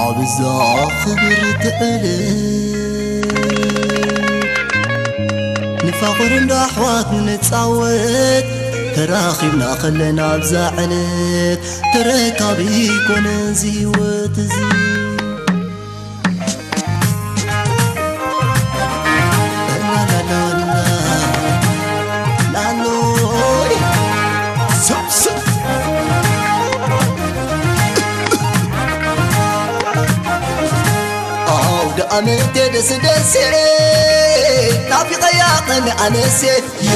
ኣብዛ ክብርቲ ዕለት ንፋቕር እንዳ ኣሕዋት ንጻወት፣ ተራኺብና ከለና ኣብዛ ዕለት፣ ተረካቢ ይኮነ እዚ ህይወት እዚ። ላላላላ፣ ላሎይ፣ ስብ፣ ስብ። ኣውደ ኣመት ደስ ደስ፣ ናፊቐያ ቐን ኣነስ፣ ዩ፣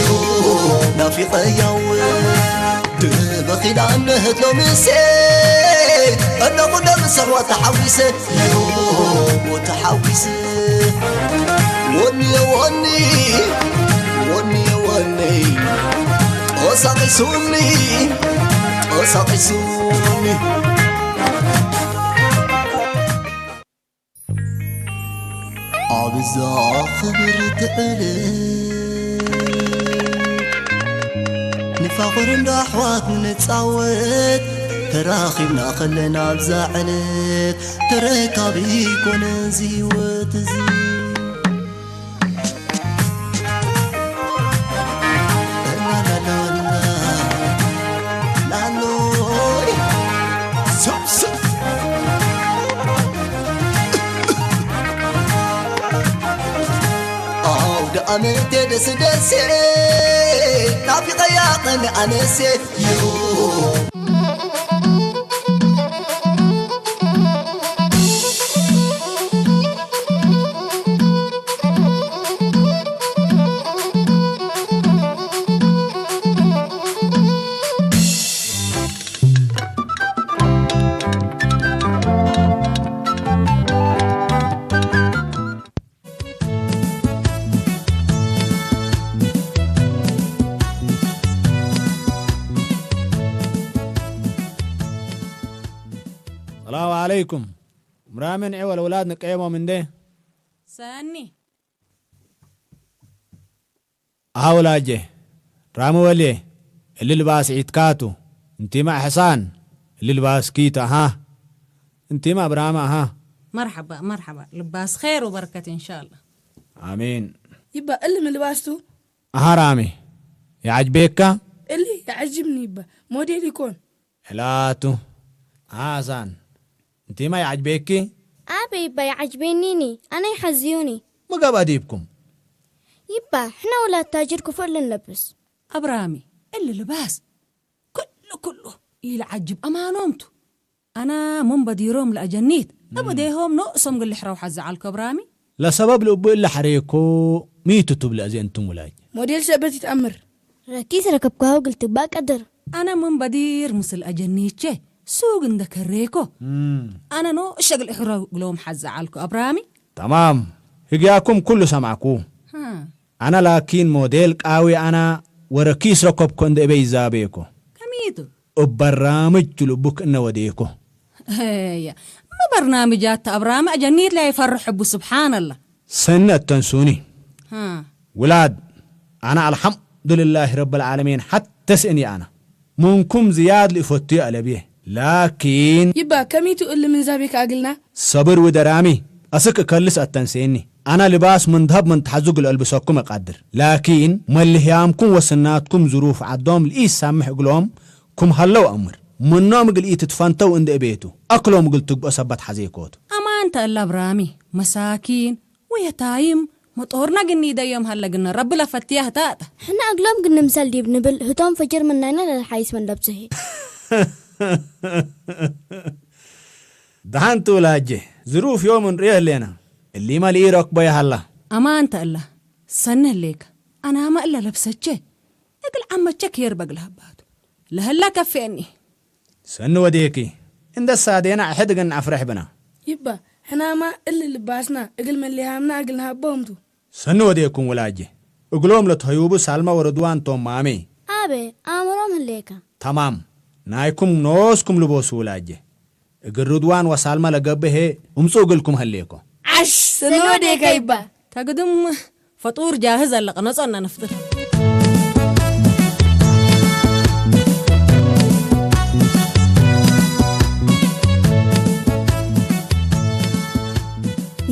ናፊቐያ ወ። ድበኺላ እነህት ሎምስ፣ እነኹ ደምሰዋ ተሓዊሰ፣ ዩ፣ ተሓዊሰ። ወኒ ወኒ፣ ወኒ ወኒ፣ ቀሳቂሱኒ፣ ቀሳቂሱኒ። ኣብዛ ክብርቲ ዕለት ንፋቕር እንዳ ኣሕዋት ንጻወት፣ ተራኺብና ከለና ኣብዛ ዕለት፣ ተረካቢ ይኮነ እዚ ህይወት እዚ። ላላላላ፣ ላሎይ፣ ስብ፣ ስብ። ኣውደ ኣመት ደስ ደስ፣ ናፊቐያ ቐን ኣነስ፣ ዩ። ሰላም ዓለይኩም። እምራምን ዒወል ውላድ ንቀየሞም እንዴ? ሰኒ። ኣውላጄ፣ ራሚ ወልዬ፣ እሊ ልባስ ዒትካቱ፣ እንቲማ ሕሳን፣ እሊ ልባስ ኪቱ፣ ኣሃ። እንቲማ ብራማ፣ ኣሃ። መርሐባ፣ መርሐባ። ልባስ ኸይር ወበረከት፣ እንሻላ። ኣሜን። ይባ፣ እሊ ምልባስቱ? ኣሃ ራሚ፣ ይዓጅቤካ? እሊ ይዓጅብኒ ይባ፣ ሞዴል ይኮን። ዕላቱ፣ ኣሃ ሳን፣ እንቲማ ይዓጅቤኪ? ኣበ ይባ፣ ይዓጅቤኒኒ፣ ኣነ ይሓዝዩኒ። ምገባ ዲብኩም? ይባ፣ ሕና ውላድ ታጅር ክፉእ ልንለብስ። ኣብ ራሚ፣ እሊ ልባስ፣ ኩሉ ኩሉ፣ ኢልዓጅብ ኣማኖምቱ። ኣና ምን በዲሮም ለአጀኒት፣ እም። እብዴሆም ኖእሶም ግልሕ ረውሓት ዘዓልኮ ብራሚ። ለሰበብ ልእቡ እለ ሐሬኮ፣ ሚቱ ትብለ እዜ እንቱም ውላጅ። ሞዴል ሰበት ይትአምር። ረኪስ ረከብካሁ ግልትግባ ቀድር። ኣና ምን በዲር ምስል አጀኒቼ፣ ሱግ እንደ ከሬኮ። እም። ኣና ኖእሸ ግልሕ ረው ግሎም ሓት ዘዓልኮ ብራሚ። ተማም፣ ህግያኩም ኩሉ ሰማዕኩ። ሃ። ኣና ላኪን ሞዴል ቃዊ ኣና ወረኪስ ረከብኮ እንደ እበይ ይዛቤኮ። ከሚቱ? እብ በርናምጅ ልቡክ እነ ወዴኮ። እያ፣ እመ በርናምጃት ተአብራመ ጀኒት ላይ ፈርሕ እቡ ስብሓንላ። ሰኒ አተንሱኒ። ሃ። ውላድ፣ አና አልሐምዱልላህ ረብል ዓለሚን ሐተ ስእኒ አና። ምንኩም ዝያድ ልእፈቱ አለብየ። ላኪን ይባ፣ ከሚቱ እሊ ምን ዛቤክ አግልና? ሰብር ውደራሚ፣ አስክ እከልስ አተንሴኒ። አና ልባስ ምን ደሀብ ምን ተሐዙግ ለአልብሰኩም እቃድር። ላኪን፣ መልህያምኩም ወስናትኩም ዝሩፍ ዐዶም ልኢሳምሕ እግሎም፣ ክም ሀለው አምር። ምኖም እግል ኢትትፈንተው እንዴ እቤቱ፣ አክሎም እግል ትግብኦ ሰበት ሐዜኮቱ። አማን ተእላ ብራሚ፣ መሳኪን ወየታይም፣ መጦርና ግኒደዮም ሀለ ግነ ረቢ ለፈትያህ ታእተ። ሕና እግሎም ግን ንምሰል ዲብ ንብል፣ ህቶም ፈጅር ምናይና ለልሓይስ ምን ለብስሂ። ደሓን ትውላጄ፣ ዝሩፍ ዮም እንርእዮ ህሌና። እሊመ ልኢረክቦ የሃላ። አማን ተእላ፣ ሰኒ ህሌከ፣ አናመ እለ ለብሰቼ፣ እግል ዓመቼ ክየር በግል ሀባቱ። ለህላ ከፌኒ። ሰኒ ወዴኪ፣ እንደ ሳዴና እሕድ ግን አፍረሕ ብና። ይባ፣ ሕናማ እሊ ልባስና፣ እግል መሌሃምና እግል ንሃቦምቱ። ሰኒ ወዴኩም ውላጄ፣ እግሎም ለትሀዩቡ ሳልማ ወርድዋን ቶም ማሜ። አቤ፣ አእምሮም ህሌከ። ተማም፣ ናይኩም ኖስኩም ልቦሱ ውላጄ። እግል ርድዋን ወሳልማ ለገብእ ህዬ እምጹ እግልኩም ሀሌኮ። ዓሽ፣ ሰኒ ወዴካ ይባ። ተግድም ፈጡር ጃህዝ አለ፣ ቀነጾ እና ንፍጥር።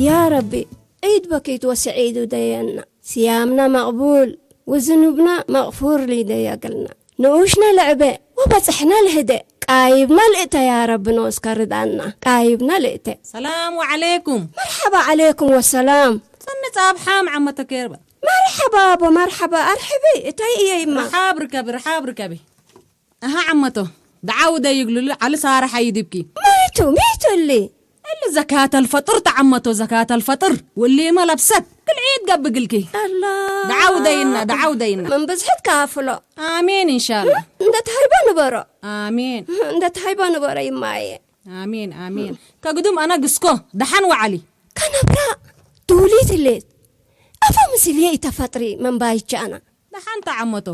يا ربي، عيد بكيت وسعيد ودينا، صيامنا مقبول وذنوبنا مغفور لي ديقلنا. نعوشنا لعبة وبصحنا لهدى، قايبنا لإتا يا رب نوسك ردانا، قايبنا لإتا. السلام عليكم. مرحبا عليكم والسلام. ሰኒ ጻብሓም ዓመተ ኬርባ። مرحبا أبو مرحبا، أرحبي، إتاي إيه يما؟ رحاب ركبي، رحاب ركبي. أها عمتو، دعاو دا يقلو لي على سارة حيدبكي. ميتو، ميتو اللي. اللي زكاة الفطر تعمتو، زكاة الفطر. واللي ما لبست، كل عيد قبقلكي. الله. دعاو دينا، دعاو دينا. من بزحت كافلو. آمين إن شاء الله. እንደ ትሃይባ ንበሮ። آمين. እንደ ትሃይባ ንበሮ ይማየ። آمين، آمين. ከግዱም ኣነ ግስኮ፣ ደሓን ወዓሊ። ከነብራ፣ ዱሊት ሌት። ኣፈ ምስልየ ኢተፈጥሪ መንባይቻ ኣና። ደሓን ተዓመቶ።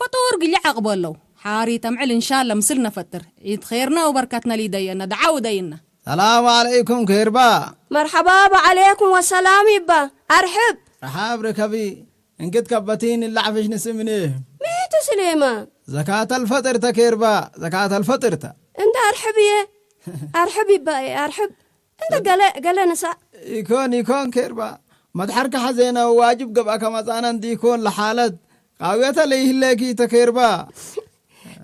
ፈጡር ግሊ ዓቕቦ ኣለዉ። ሓሪ ተምዕል እንሻላ ምስል ነፈጥር። ኢድ ኼርና ወበርከትና ሊደየና፣ ደዓው ደይና። ሰላም ዓለይኩም ኬርባ። መርሓባ በዓለይኩም ወሰላም ይባ። ኣርሕብ። ረሓብ ርከቢ። እንክት ከበቲን ላዕፍሽ ንስምኒ። ሚቱ ስሌማ። ዘካተል ፈጥርተ ኬርባ፣ ዘካተል ፈጥርተ። እንደ ኣርሕብ እየ። ኣርሕብ ይባ እየ፣ ኣርሕብ። እንደ ገለ፣ ገለ ንሳ። ይኮን፣ ይኮን ኬርባ። መድሓርካ ሓዜና ዋጅብ ገብኣካ መጻና እንዲኮን ለሓለት። ቃውየተ ለይህለኪ ተኬርባ።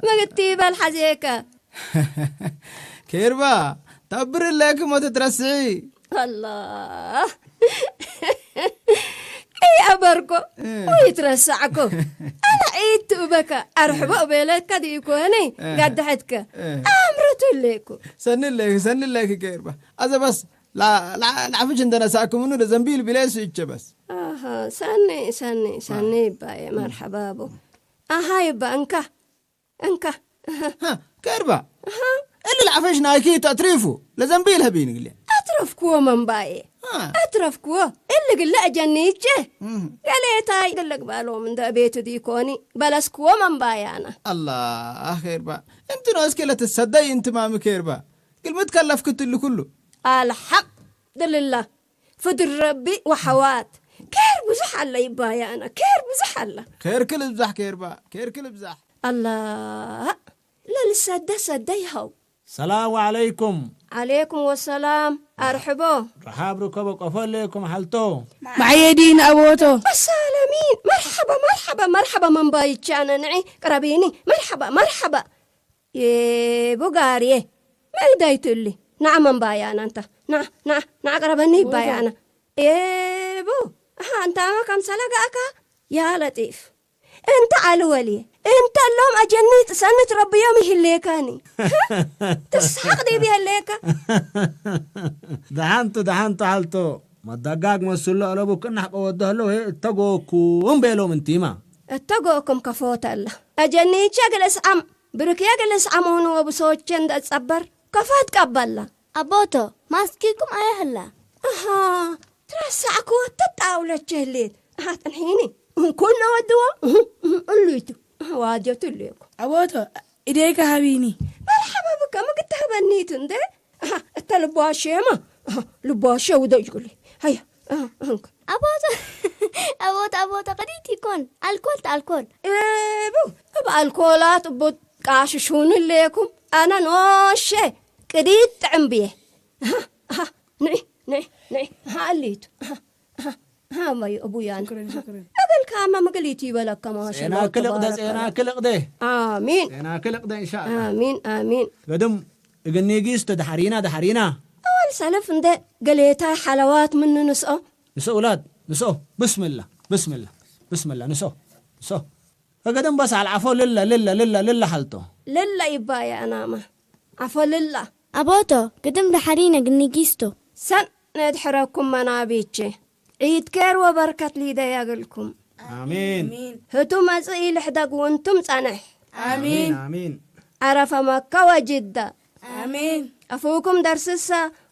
መግቲ በል ሓዜካ። ኬርባ፣ ተብር ለኪ ሞ ትትረስዒ። ኣላህ። እይ ኣበርኮ፣ እ። ወይ ትረሳዕኮ። ኣነ ዒድ ትእበካ፣ ኣርሕቦ እቤለካ ድዩ ኮነ፣ እ። ጋድሐትከ። እ። ኣምረቱ ለኩ። ሰኒ ለኪ፣ ሰኒ ለኪ ኬርባ። ኣዘ በስ፣ ላ-፣ ላ-፣ ላዕፍሽ እንደነሳእኩምኑ ለዘንቢል ቢለ እሱ ይቸ በስ። ኣሃ፣ ሰኒ፣ ሰኒ፣ ሰኒ ይባየ፣ መርሐባ ኣቦ። ኣሃ ይባ፣ እንካ፣ እንካ። ሃ፣ ኬርባ። ኣሃ። እሊ ላዕፈሽ ናይኪ ተትሪፉ፣ ለዘንቢል ሀቢን ግሌ። ኣትረፍክዎ መንባየ። ሃ። ኣትረፍክዎ። እሊ ግለ ኣጀኒቼ። እህ። ገሌታይ ግለ ግባሎም እንደ ቤቱ ዲኮኒ፣ በለስክዎ መንባያና። ኣላህ ኬርባ። እንት ነው እስኪ ለትሰደይ እንት ማሚ ኬርባ። ግልምት ከለፍክት እሊ ኩሉ። ኣልሐምዱልላህ። ፍድር ረቢ ወሐዋት። ኬር ብዙሕ ኣለ ይባያና። ኬር ብዙሕ ኣለ። ኬርክ ልብዛሕ ኬርባ። ኬርክ ልብዛሕ። ኣላህ። ለልሰደ ሰደ ይኸው። ሰላም ዓለይኩም። ዓለይኩም ወሰላም። ኣርሕቦ። ረሓብ ርከቦ ቀፎ ለይኩም ሓልቶ። መዓየዲን ኣቦቶ። ኣሳለሚን። መርሓባ፣ መርሓባ፣ መርሓባ መንባይቻነ ንዒ ቅረቢኒ። መርሓባ፣ መርሓባ። የቡ ጋርየ። መግዳይቱ እሊ። ንዓ መንባያና እንታ። ንዓ፣ ንዓ፣ ንዓ ቅረበኒ ይባያና። የቡ። ኣሃ፣ እንታማ ከም ሰለጋእካ? ያ ለጢፍ። እንተ ዓሊ ወልየ፣ እንተ ሎም ኣጀኒ ጥሰኒ ትረብዮም ይህሌካኒ። ትስሓቕ ዲብ የህሌካ? ደሓንቱ፣ ደሓንቱ ሓልቶ፣ መዳጋግ መስሎ ኣለቡ ክናሕቀ ወዶ ኣለዉ፣ እተጎኩም ቤሎም እንቲማ። እተጎኩም ከፎት ኣላ። ኣጀኒቸ ግልስዓም፣ ብርክየ ግልስዓም ሆኑ ወብሶቼ እንደ ጸበር፣ ከፎት ቀበላ። ኣቦቶ፣ ማስኪኩም ኣየህላ። ኣሃ፣ ትረሳዕክዎ ተጣውለቸ ህሌት። ኣሃ፣ ጥንሒኒ። እንኩን ነወድዎ፣ እህ፣ እህ፣ እሉይቱ። ኣሃ፣ ዋጀቱ እሉይኩ። ኣቦቶ፣ ኢደይከ ሃቢኒ። መርሓባ ብከ፣ ምግዲ ሃበኒቱ እንደ። ኣሃ፣ እተ ልቧሸ የማ። ኣሃ፣ ልቧሸ ውደጅ ጉሊ። ሃያ፣ ኣሃ፣ ኣሃንከ። ኣቦቶ፣ ኣቦቶ፣ ኣቦቶ፣ ቅዲት ይኮን። ኣልኮል፣ ኣልኮል። እቡ፣ እብ ኣልኮላት እቡ ቃሽሹን እሌኩም። ኣነ ኖሼ፣ ቅዲት ጥዕም ብየ። ኣሃ፣ ኣሃ፣ ንዒ፣ ንዒ፣ ንዒ። ኣሃ፣ ኣሊቱ። ኣሃ፣ ኣሃ፣ ኣሃ፣ ማዩ፣ ኣቡያን። ሽክረን፣ ሽክረን። እግል ካመ ምግሊቱ ይበለከ፣ ማሻ ጼና ኣላህ፣ ክልቕ ደ፣ ተባረከ ጼና ኣላህ። ክልቕ ደ። ኣሚን። ጼና ክልቕ ደ፣ ኢንሻ ኣላህ። ኣሚን፣ ኣሚን። ገድም እግኒ ጊስ ተድሓሪና፣ ድሓሪና። ኣዋል ሰለፍ እንደ ገሌታይ ሓለዋት ምን ንስኦ? ንሶ ውላድ፣ ንሶ። ብስምላ፣ ብስምላ፣ ብስምላ፣ ንሶ፣ ንሶ። ከገደም በስ ኣልዓፎ ልለ፣ ልለ፣ ልለ፣ ልለ ሓልቶ። ልለ ይባየ ኣናማ። ዓፎ ልላ። ኣቦቶ፣ ግድም ድሓሪነ ግኒጊስቶ። ሰን ነድሕረኩም መናቢቼ። ዒድ ኬር ወበርከት ሊደ ያግልኩም። ኣሜን። ህቱ መጽኢ ልሕደግ ውንቱም ጸንሕ። ኣሜን። ኣሜን። ዓረፈ መካ ወጅዳ። ኣሜን። ቀፉኩም ደርስሳ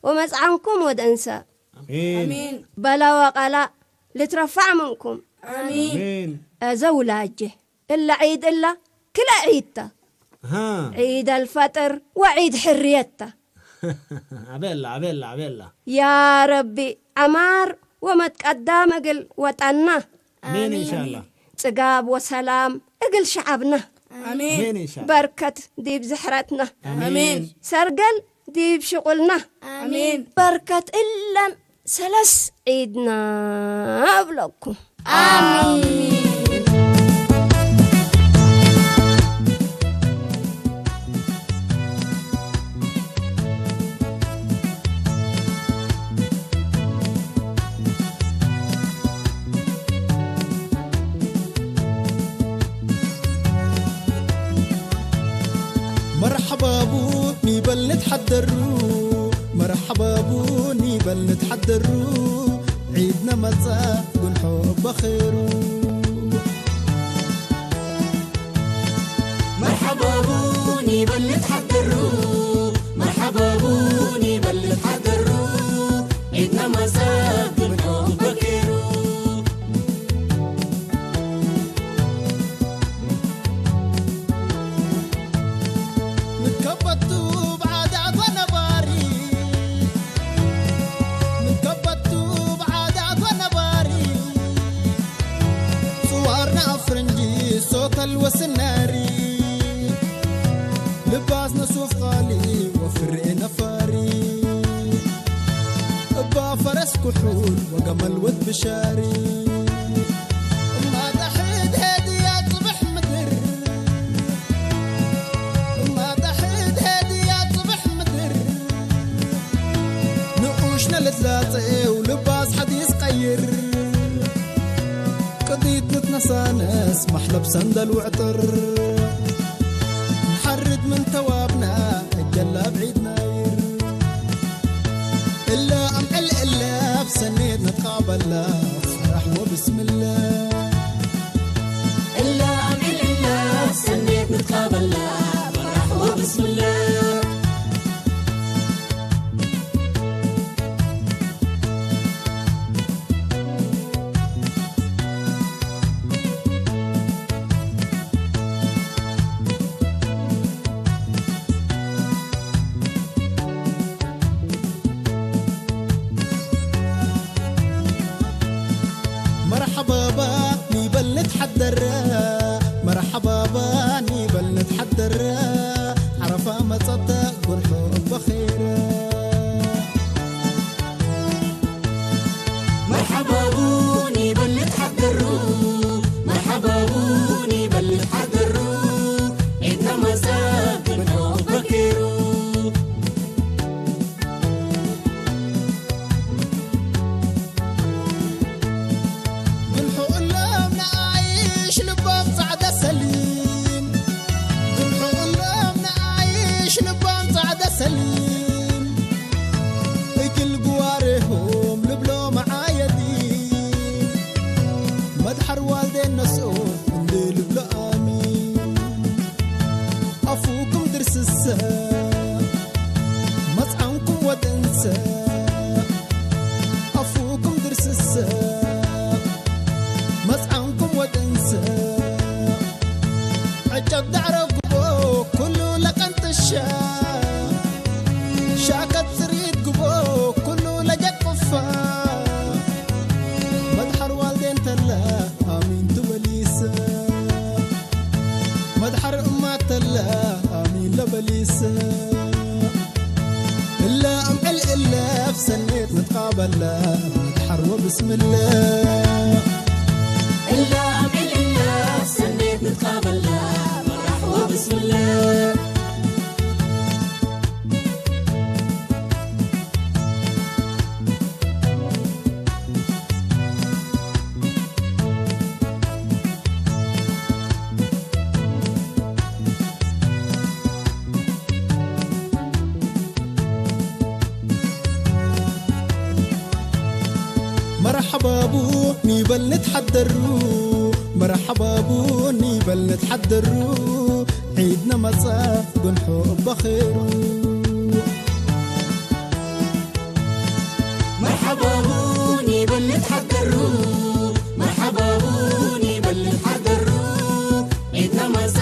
ወመጽዓንኩም ወደንሳ። ኣሜን። ኣሜን። በላ ወቀላ ልትረፋዕ ምንኩም። ኣሜን። ኣሜን። ኣዘ ውላጄ። እላ ዒድ እላ ክልኤ ዒድ ተ። ሃ። ዒድ ኣልፈጥር ወዒድ ሕርየት ተ። ኣቤላ፣ ኣቤላ፣ ኣቤላ። ያ ረቢ፣ ዐማር ወመትቀዳም እግል ወጠንና። ኣሜን፣ ኣሜን። ኢንሻላህ። ጽጋብ ወሰላም እግል ሸዓብና። ኣሜን። ኣሜን፣ ኢንሻላህ። በርከት ዲብ ዝሕረትና። ኣሜን። ኣሜን። ሰርገል ዲብ ሽቁልና። ኣሜን። በርከት እለን ሰለስ ዒድና እብለኩም። ኣሜን። መርሓባቡ ኒበል ንትሓደሩ፣ መርሓባቡ ኒበል ንትሓደሩ፣ ዒድና መጻ ጉንሖ በኼሩ። መርሓባቡ ኒበል ንትሓደሩ፣ መርሓባቡ ኒበል ንትሓደሩ፣ ዒድና መጻ ጉንሖ በኬሩ። ንከበቱ ብዓዳት ወነባሪ፣ ንከበቱ ብዓዳት ወነባሪ፣ ጽዋርና ኣፍረንጂ ሶተል ወስናሪ፣ ልባስ ነሱፍ ቃሊ ወፍሬ ነፋሪ፣ እባ ፈረስ ኩሑል ወገመል ወድ ብሻሪ። እማ ዳሕድ ሄድያ ጽብሕ ምድር፣ እማ ዳሕድ ሄድያ ጽብሕ ምድር፣ ንኡሽ ነልትላጸው ልባስ ሓዲስ ቀይር። ቅዲት ንትነሳነስ ማሕለብ ሰንደል ውዕጥር፣ ንሓርድ ምን ተዋብና እጀላ ብዒድና ይር። እለ ኣምዕል እለ ኣብ ሰኔት ንትቃበላ ፈራሕ ወብስምላ። እለ ኣምዕል እለ ኣብ ሰኔት ንትቃበላ ፈራሕ ወብስምላ። መርሓባባ ኒበል ንትሓደረ፣ መርሓባባ ኒበል ንትሓደረ፣ ዓረፋ መጸተ ጉርሑ በኼረ። መርሓባቡ ኒበል ንትሓደሩ፣ መርሓባቡ ኒበል ንትሓደሩ፣ ዒድና መጸ ጉንሑ በኬሩ። ግንሑ እሎም ንኣይሽ ልቦም ጻዕዳ ሰሊም፣ ግንሑ እሎም ንኣይሽ ልቦም ጻዕዳ ሰሊም፣ እግል ግዋሬሆም ልብሎ መዓየዲ፣ መድሓር ዋልዴን ነስኦ እንዴ ልብሎ ኣሚን። ኣፉኩም ድርስሰ፣ መጽዓንኩም ወጥንሰ። ኣፉኩም ድርስሰ፣ መጽዓንኩም ወጥንሰ። ዕጨብ ዳዕሮ ግቦ ኩሉ ለቀንጥሻ። ሻከት ጽሪት ግቦ ኩሉ ለጀቅፋ። መድሓር ዋልዴን ተለ ኣሚን ትበሊሰ። መድሓር እማ ተለ ኣሚን ለበሊሰ። እለ ኣምዕል እለ ኣብ ሰኔት ንትቃበለ መድሓር ወብስምለ። እለ ኣምዕል እለ ኣብ ሰኔት ንትቃበለ መራሕ ወብስምለ። መርሓባቡ ኒበል ንትሓደሩ፣ መርሓባቡ ኒበል ንትሓደሩ፣ ዒድና መጸ ጉንሑ በኼሩ። መርሓባቡ ኒበል ንትሓደሩ፣ መርሓባቡ ኒበል ንትሓደሩ፣ ዒድና መጸ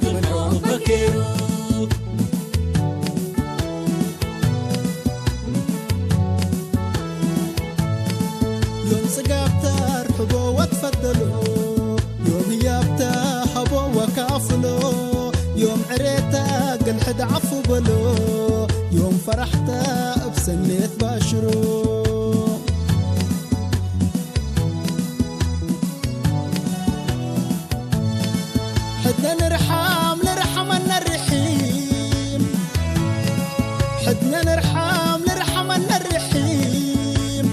ጉንሑ በኬሩ። ዮም ጽጋብታ ርሕቦ ወትፈደሎ፣ ዮም ህያብታ ሃቦ ወካፍሎ፣ ዮም ዕሬታ ገልሕድ ዓፉ በሎ፣ ዮም ፈራሕታ እብ ሰኔት ባሽሮ። ነንርሓም ንርሓም ኣነርሒም፣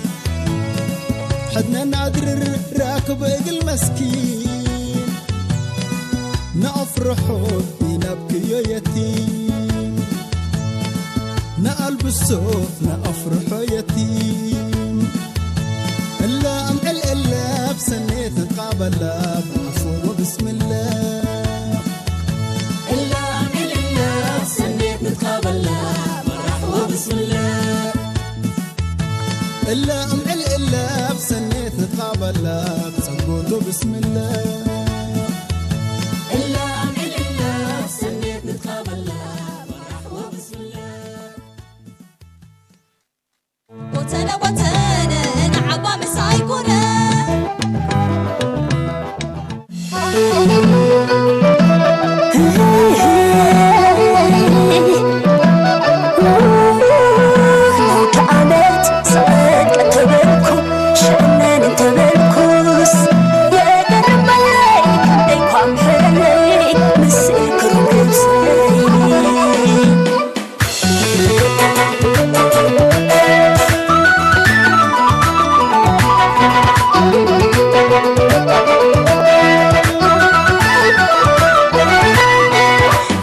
ሕድነን ኣድርር ራክብ እግል መስኪን፣ ነኣፍርሖ ኢናብ ክዮ የቲም፣ ነኣልብሶ ነኣፍርሖ የቲም። እላ ኣምዕል እላ ብሰኔት ንትቃበላ ብዓፎ ወብስምላ። እላ ኣምዕል እላ ብሰኔት ንትቃበላ ብራሕዎ ብስምላ። እላ ኣምዕል እላ ብሰኔት ንትቃበላ ብጸጎቶ ብስምላ። እላ ኣምዕል እላ ብሰኔት ንትቃበላ ብራሕዎ ብስምላ። ጎተነ ጎተነ ንዓባ ምሳይ ኮነ። ዓመት ሰቀቀ ተበልኩ ሸነን እንተበልኩስ የገርመለይ ክንደይ ኳ ምሕረለይ ምስክሩ ነብሰይ።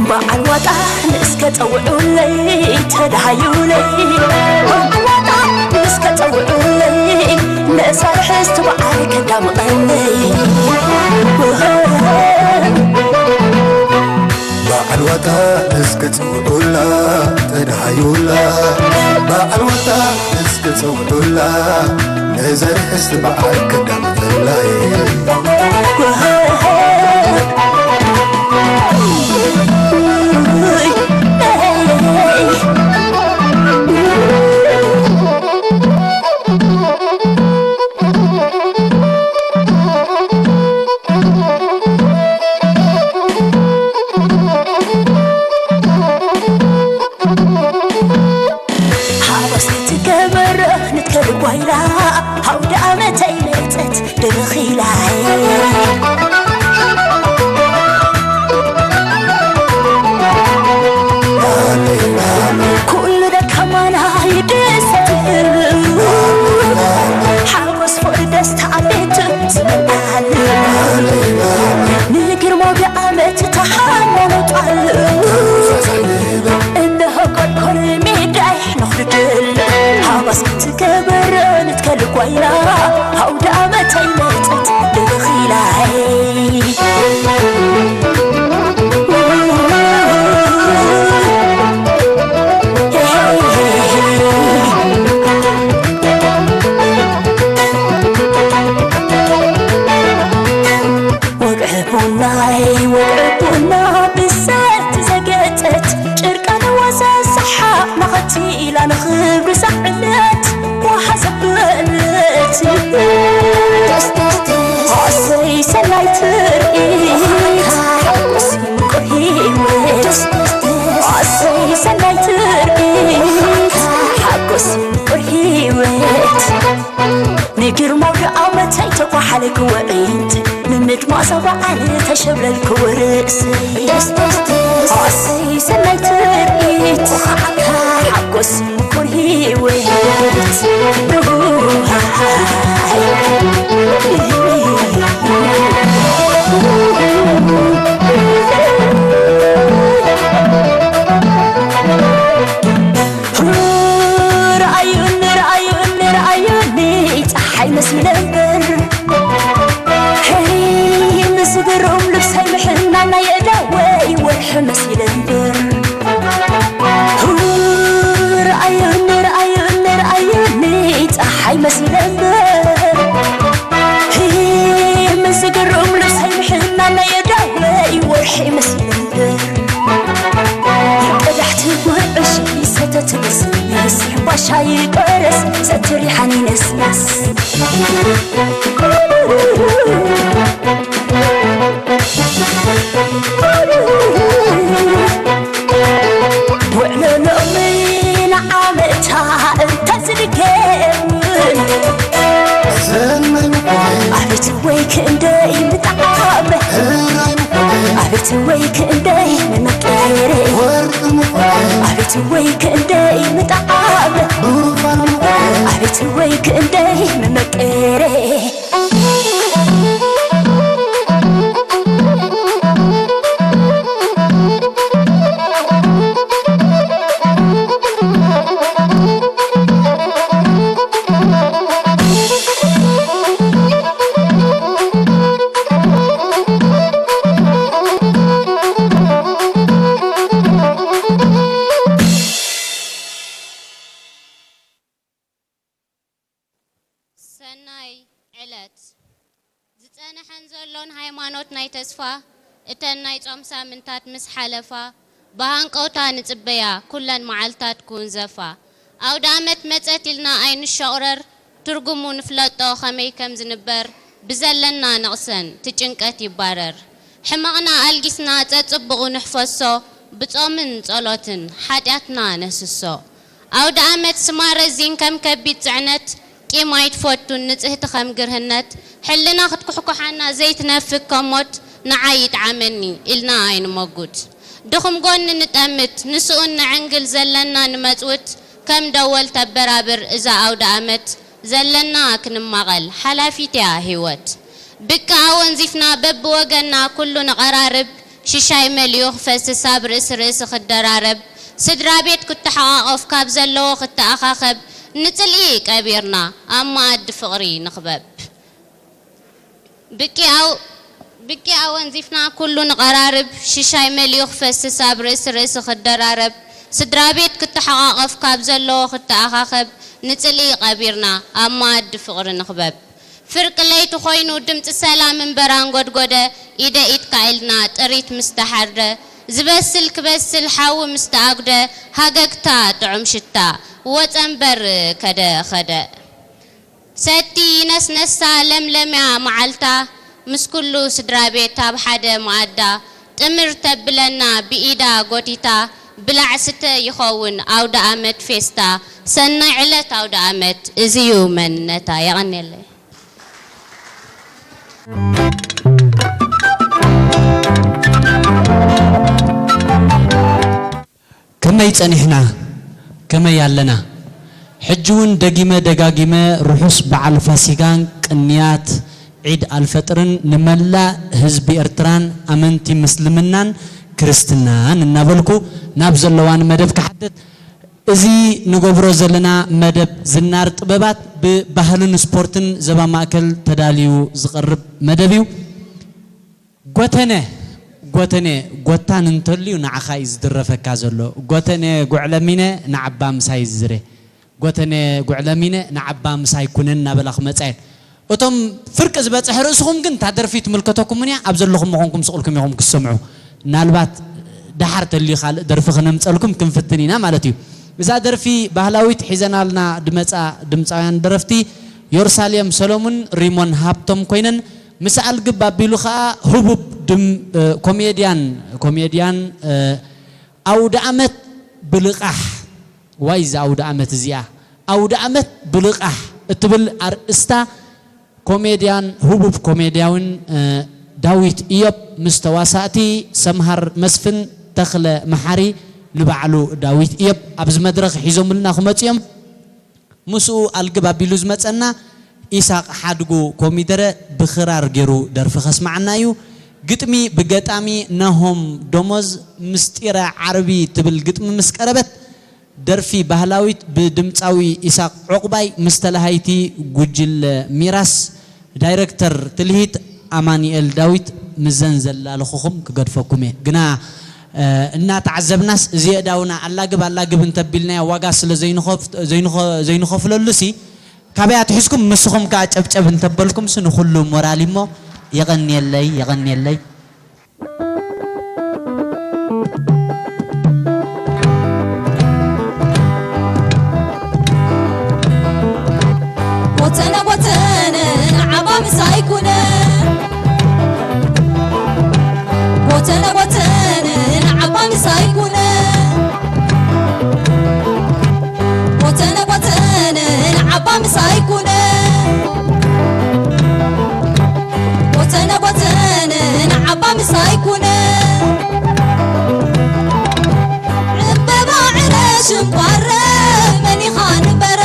በዓል ዋጣ ንእስከ ጸውዑለይ ተዳሃዩለይ። በዓል ዋጣ ንእስከ ጸውዑለይ ነዛ ርሕስቲ በዓል ከዳምቐለይ። በዓል ዋጣ እስኪ ጽውዑላ ተድሃዩላ። በዓል ዋጣ እስኪ ጽውዑላ ነዛ ርሕስቲ በዓል ከዳምቐለይ። ሓጎስ ክትገበር ንትከል ጓይላ ኣውደ ዓመተይ መጸት ድርኺላይ። ኩሉ ደካማና ይድሰት ሓጎስ ፍቕሪ ደስታ ኣብ ቤት ዝመልኣሉ ንግርሞ ብዓመት ተሓናንጣሉ። እነሆ ቆርቆር ሜዳይ ነኽድል ሓጎስ ክትገብር ንትከል ጓይላ ኣውደ ዓመተይ መጸት ድርኺላይ። ወግዒ ቡናይ ወግዒ ቡና ብሰቲ ዘገጠት ጭርቃ ነዋዛ ሰሓቕ መኸቲ ኢላ ንኽብሪ ሳዕለት ዋሓ ዘበለት። ኣሰይ ሰናይ ትርኢት ሓጎስ ምቁር ህይወት። ኣሰይ ሰናይ ትርኢት ሓጎስ ምቁር ህይወት። ንግርማው ደኣመተይ ተኳሓለክ ውዒት ንምድማቕ ሰብዓን ተሸብለልክ ውርእሰይ። ኣሰይ ሰናይ ትርኢት ሓጎስ ምቁር ህይወት። ረኣዩኒ ረኣዩኒ ረኣዩኒ ፀሓይ መሲለ እምበር፣ ሄይ ምስ ግሩም ልብሰይ ምሕና ናይ የእዳወይ ወርሒ መሲለ እምበር። ረኣዩኒ ረኣዩኒ ረኣዩኒ ፀሓይ መሲለ እምበር፣ ሄይ ምስ ግሩም ልብሰይ ምሕና ናይ የእዳወይ ወርሒ መሲለ እምበር። ቀዳሕቲ ጉዕሽ ሰተት ንስንስ ባሻይ ቀረስ ሰትሪ ሓኒነስነስ። ውዕሎ ሎሚ ንዓመታ እንተዝድገም፣ ኣቤት ወይ ክንደይ ምጣዕም፣ ኣቤት ወይ ክንደይ መመቀሪ፣ ኣቤት ወይ ክንደይ ምጣ ክንደይ መመቀረ ሰናይ ዕለት። ዝጸንሐን ዘሎን ሃይማኖት ናይ ተስፋ፣ እተን ናይ ጾም ሳምንታት ምስ ሓለፋ፣ ብሃንቀውታ ንጽበያ ኩለን መዓልታት ክውንዘፋ። ኣውደ ኣመት መጸት ኢልና ኣይንሸቑረር፣ ትርጉሙ ንፍለጦ ከመይ ከም ዝንበር፣ ብዘለና ንቕሰን፣ ትጭንቀት ይባረር። ሕመቕና ኣልጊስና ጸጽብቑ ንሕፈሶ፣ ብጾምን ጸሎትን ሓጢኣትና ነስሶ። ኣውደ ኣመት ስማ ረዚን ከም ከቢድ ጽዕነት፣ ቂም ኣይትፈቱን ንጽህቲ ከም ግርህነት፣ ሕልና ክትኩሕኩሓና ዘይትነፍግ ከም ሞት፣ ንዓይ ይጥዓመኒ ኢልና ኣይንመጉት። ድኹም ጎኒ ንጠምት፣ ንስኡን ንዕንግል ዘለና ንመጽውት፣ ከም ደወል ተበራብር እዛ ኣውደ ኣመት፣ ዘለና ክንማቐል ሓላፊት እያ ህይወት። ብቂ ኣወንዚፍና በብወገና ኩሉ ንቐራርብ፣ ሽሻይ መሊኡ ክፈስስ ኣብ ርእሲ ርእሲ ክደራረብ፣ ስድራ ቤት ክተሓቓቐፍ ካብ ዘለዎ ክተኣኻኸብ፣ ንጽልኢ ቀቢርና ኣብ መኣዲ ፍቕሪ ንኽበብ። ብቂ ኣው ብቂ ኣወንዚፍና ኩሉ ንቐራርብ፣ ሽሻይ መሊኡ ክፈስስ ኣብ ርእሲ ርእሲ ክደራረብ፣ ስድራ ቤት ክተሓቓቐፍ ካብ ዘለዎ ክተኣኻኸብ፣ ንጽልኢ ቀቢርና ኣብ መኣዲ ፍቕሪ ንኽበብ። ፍርቂ ለይቲ ኮይኑ ድምጺ ሰላም እምበር ኣንጎድጎደ፣ ኢደ ኢድካ ኢልና ጥሪት ምስ ተሓርደ፣ ዝበስል ክበስል ሓዊ ምስ ተኣጉደ፣ ሃገግታ ጥዑም ሽታ ወጸ እምበር ከደ ከደ። ሰቲ ነስነሳ ለምለምያ መዓልታ፣ ምስ ኩሉ ስድራ ቤት ኣብ ሓደ መኣዳ፣ ጥምር ተብለና ብኢዳ ጎቲታ፣ ብላዕ ስተ ይኸውን ኣውደ ኣመት ፌስታ፣ ሰናይ ዕለት ኣውደ ኣመት፣ እዚዩ መንነታ። የቐንየለይ። ከመይ ጸኒሕና? ከመይ ኣለና? ሕጂ እውን ደጊመ ደጋጊመ ርሑስ በዓል ፋሲጋን ቅንያት ዒድ ኣልፈጥርን ንመላእ ህዝቢ ኤርትራን ኣመንቲ ምስልምናን ክርስትናን እናበልኩ ናብ ዘለዋኒ መደብ ክሓትት፣ እዚ ንገብሮ ዘለና መደብ ዝናር ጥበባት ብባህልን ስፖርትን ዘባ ማእከል ተዳልዩ ዝቐርብ መደብ እዩ። ጎተነ ጎተነ ጎታን እንተልዩ ንዓኻ እዩ ዝድረፈካ ዘሎ። ጎተነ ጉዕለሚነ ንዓባ ምሳይ ዝዝረ። ጎተነ ጉዕለሚነ ንዓባ ምሳይ ኩነን እናበላ ክመጻ እየን። እቶም ፍርቂ ዝበጽሐ ርእስኹም ግን እታ ደርፊ ትምልከተኩምን እያ። ኣብ ዘለኹም ምኾንኩም ስቕ ኢልኩም ኢኹም ክትሰምዑ። ምናልባት ደሓር ተልዩ ካልእ ደርፊ ክነምጸልኩም ክንፍትን ኢና ማለት እዩ። እዛ ደርፊ ባህላዊት ሒዘናልና ድመጻ ድምጻውያን ደረፍቲ ዮርሳሌም ሰሎሙን ሪሞን ሃብቶም ኮይነን ምስ ኣልግብ ኣቢሉ ኸኣ ህቡብ ድም ኮሜድያን ኮሜድያን ኣውደ ኣመት ብልቓሕ ዋይ እዛ ኣውደ ኣመት እዚኣ ኣውደ ኣመት ብልቓሕ እትብል ኣርእስታ ኮሜድያን ህቡብ ኮሜድያውን ዳዊት እዮብ ምስ ተዋሳእቲ ሰምሃር መስፍን ተኽለ መሓሪ ንባዕሉ ዳዊት እዮብ ኣብዚ መድረኽ ሒዞምልና ክመፁ እዮም። ምስኡ ኣልግብ ኣቢሉ ዝመጸና ኢሳቕ ሓድጉ ኮሚደረ ብኽራር ገይሩ ደርፊ ከስማዓና እዩ። ግጥሚ ብገጣሚ ናሆም ደሞዝ ምስጢረ ዓርቢ ትብል ግጥሚ ምስ ቀረበት ደርፊ ባህላዊት ብድምጻዊ ኢሳቕ ዑቕባይ ምስ ተላሃይቲ ጉጅለ ሚራስ ዳይረክተር ትልሂት ኣማኒኤል ዳዊት ምዘን ዘላልኹኹም ክገድፈኩም እየ ግና እናተዓዘብናስ እዚ የእዳውና ኣላግብ ኣላግብ እንተቢልናዮ ዋጋ ስለ ዘይንኸፍለሉሲ ካበይ ኣትሒዝኩም ምስኹም ከዓ ጨብጨብ እንተበልኩምሲ ንኹሉ ሞራል እሞ የቐንየለይ የቐንየለይ። ጎተነ ጎተነ ንዓባ ምሳይ ኩነ ጎተነ ጎተነ ንዓባ ምሳይ ኩነ ጎተነ ጎተነ ንዓባ ምሳይ ኩነ ጎተነ ጎተነ ንዓባ ምሳይ ኩነ ዕምበባ ዕረ ሽንኳረ መኒኻ ንበረ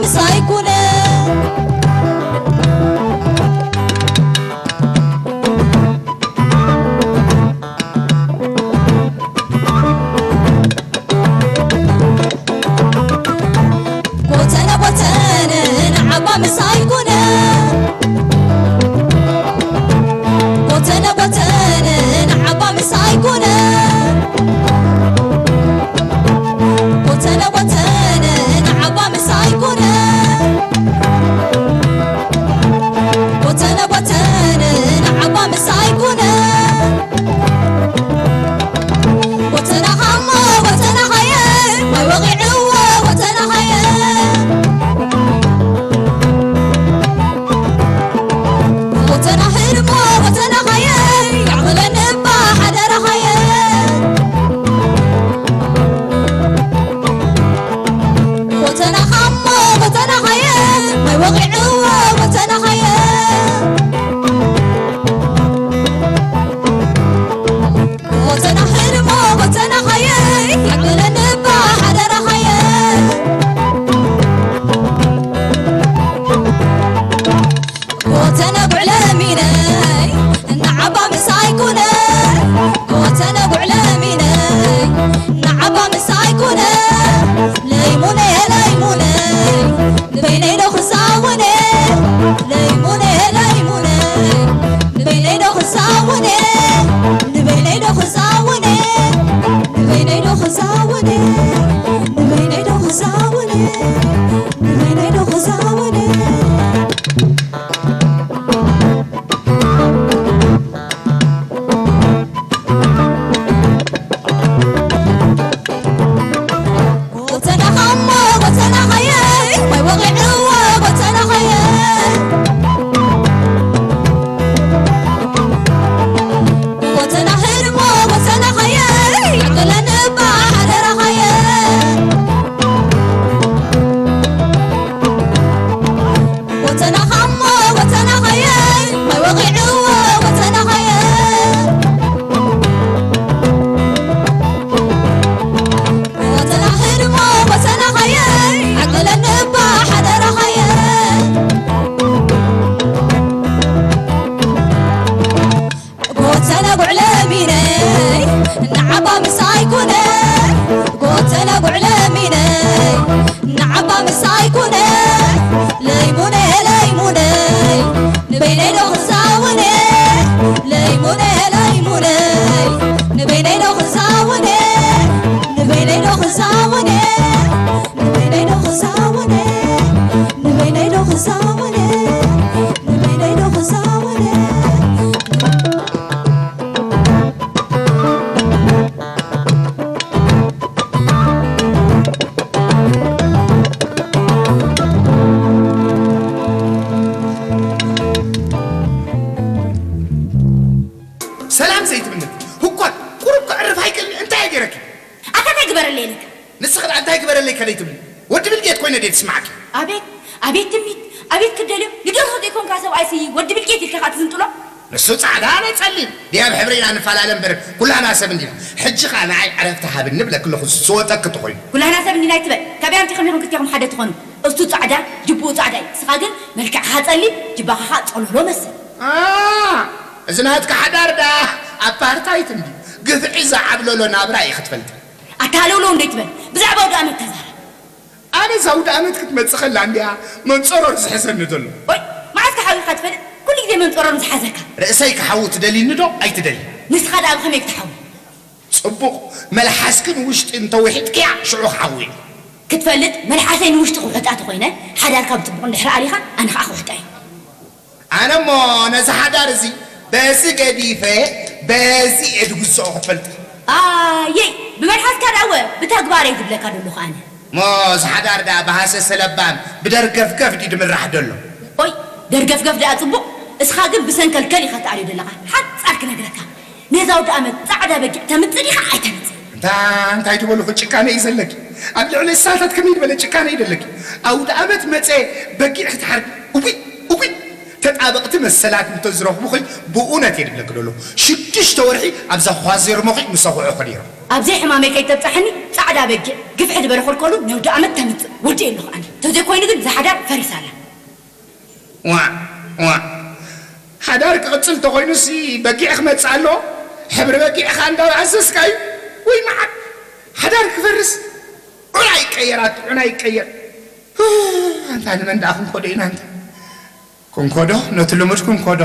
ምሳይ ኩነ። ጎተነ ጎተነ ንዓባ ምሳይ ኩነ። ጎተነ ጎተነ ንዓባ ምሳይ ኩነ። ጎተነ ጎተነ ንዓባ ምሳይ ኩነ። ጎተነ ጎተነ ንዓባ ምሳይ ኩነ። ጎተና ኻሞ ጎተና ኸየ ማይ ወቒዕዎ ጎተና ኸየ። ጎተና ህድሞ ጎተና ኸየ ያዕቕለኒ እባ ሓደራ ኸየ። ጎተና ኻሞ ጎተና ኸየ ማይ ወቒዕዎ ጎተና ኸየ። ጎተና ህድሞ ጎተና ኸየ ያዕቕለኒ እባ ሓደራ ኸየ። ጎተነ ጉዕለ ሚነይ ንዓባ ምሳይ ኩነ። ጎተነ ጉዕለ ሚነይ ንዓባ ምሳይ ኩነ። ለይሙነ ለይሙነ ንበይነይ ዶ ክሳውነ። ለይሙነ ለይሙነ ንበይነይ ዶ ክሳውነ። ንበይነይ ዶ ክሳውነ። ንበይነይ ዶ ክሳውነ። ንበይነይ ዶ ክሳውነ። ንበይነይ ዶ ክሳውነ። ጎተና ኻሞ ጎተና ኸየ ማይ ወቒዕዎ ጎተና ኸየ። ጎተና ህድሞ ጎተና ኸየ ያዕቕለኒ እባ ሓደራ ኸየ። ጎተና ኻሞ ጎተና ኸየ ማይ ወቒዕዎ ጎተና ኸየ። ጎተና ህድሞ ጎተና ኸየ ያዕቕለኒ እባ ሓደራ ኸየ። ጎተነ ጉዕለ ሚነይ ንዓባ ምሳይ ኩነ። ጎተነ ጉዕለ ሚነይ ንዓባ ምሳይ ኩነ። ለይሙነ ለይሙነይ ንበይነይ ዶ ክሳውነ። ለይሙነ ለይሙነይ ንበይነይ ዶ ክሳውነ። ንበይነይ ዶ ክሳውነ። ንበይነይ ዶ ክሳውነ። ንበይነይ ዶ ክሳውነ። ንበይነይ ዶ ክሳውነ። ሰላም ዘይትብልኒ። ህኳን ቁሩብ ከዕርፍ ኣይክእልን? እንታይ እየ ገይረኪ? ኣታ እንታይ ግበረለይ ኢለካ? ንስኺ ደኣ እንታይ ግበረለይ ከደይ ትብሊ? ወዲ ብልጌት ኮይነ ድየ ዝስምዓኪ? ኣቤት፣ ኣቤት ትምኒት፣ ኣቤት ክትደልዮ፣ ንደርሆ ዘይኮንካ ሰብኣይሲ ወዲ ብልጌት ኢልካ ከኣ ትዝንጥሎ? ንሱ ጻዕዳ፣ ኣነ ጸሊም። ድያ ብሕብሪ ኢና ንፈላለ እምበር፣ ኩላና ሰብ እንዲና። ሕጂ ከኣ ንዓይ ዕረፍቲ ሃብኒ ብለኪ ኣለኹ፣ ዝወጠኪ ተኾይኑ። ኩላና ሰብ እንዲና ኣይትበል። ካበይ ኣምጺእኹም ኢኹም ክልቲኹም ሓደ ትኾኑ? እሱ ጻዕዳ፣ ጅብኡ ጻዕዳ እዩ። ንስኻ ግን መልክዕኻ ጸሊም፣ ጅባኻ ከኣ ጸሎሎ መስል። ኣ፣ እዚ ናትካ ሓዳር ደኣ ኣፓርታይት እንድዩ። ግፍዒ ዝዓብለሎ ናብራ እዩ ክትፈልጥ። ኣታ ሃለውለው እንዶ ኣይትበል። ብዛዕባ ኣውደኣመት ተዛረብ። ኣነ እዛ ኣውደኣመት ክትመጽእ ከላ እንድያ መንጸሮር ዝሕዘኒ ዘሎ። ወይ፣ መዓስ ክሓዊኻ ትፈልጥ? ኩሉ ግዜ መንጸሮር ዝሓዘካ። ርእሰይ ክሓዊ ትደልይኒ ዶ ኣይትደልይ? ንስኻ ደኣ ብኸመይ ክትሓዊ? ጽቡቕ፣ መልሓስኪ ንውሽጢ እንተውሒጥክያ ሽዑ ክሓዊ እዩ። ክትፈልጥ፣ መልሓሰይ ንውሽጢ ክውሕጣ ተኾይነ፣ ሓዳርካ ብጽቡቕ እንድሕር ኣሊኻ፣ ኣነ ኸኣ ክውሕጣ እዩ። ኣነ እሞ ነዚ ሓዳር እዚ በዚ ገዲፈ በዚ እየ ዝግዝኦ ክትፈልጢ። ኣየይ፣ ብመልሓስካ ደኣ እወ፣ ብተግባር እየ ዝብለካ ዘለኹ ኣነ። እሞ እዚ ሓዳር ደኣ ብሃሰሰ ለባም ብደርገፍገፍ ድዩ ዝምራሕ ዘሎ? ኦይ፣ ደርገፍገፍ ደኣ ጽቡቕ፣ እስኻ ግን ብሰንከልከል ኢኻ ተኣልዮ ዘለኻ። ሓጻር ክነግረካ፣ ነዛ ኣውደኣመት ጻዕዳ በጊዕ ተምጽእ ዲኻ ኣይተምጽእ? እንታ እንታይ ትበልኹ ጭካነ እዩ ዘለኪ? ኣብ ልዕሊ እንስሳታት ከመይ ዝበለ ጭካነ እዩ ዘለኪ? ኣውደኣመት መጸ በጊዕ ክትሓርዲ? እውይ፣ እውይ! ተጣበቕቲ መሰላት እንተዝረኽቡኺ ብእውነት እየ ድብለኪ ደሎ። ሽዱሽተ ወርሒ ኣብዛ ኳዜርሞኺ ምሰኹዑኺ ነይሮም። ኣብ ዘይሕማመይ ከይተብጻሕኒ ጻዕዳ በጊዕ ግፍሕ ዝበለ ኮልኮሉ ነውዲ ዓመት ተምጽእ ወዲኤ ኣለኹ ኣነ። ተዘይኮይኑ ግን እዛ ሓዳር ፈሪሳ ኣላ። ዋዕ ዋዕ፣ ሓዳር ክቕጽል እንተኾይኑሲ በጊዕ ክመጽእ ኣለዎ። ሕብሪ በጊዕ ኸኣ እንዳኣዘዝካ እዩ። ወይ መዓት፣ ሓዳር ክፈርስ ዑና ይቀየር፣ ኣቲ ዑና ይቀየር። ኣንታ ንመን ደኣ ክንኮዶ ኢና ኣንታ? ክንኮዶ፣ ነቲ ልሙድ ክንኮዶ።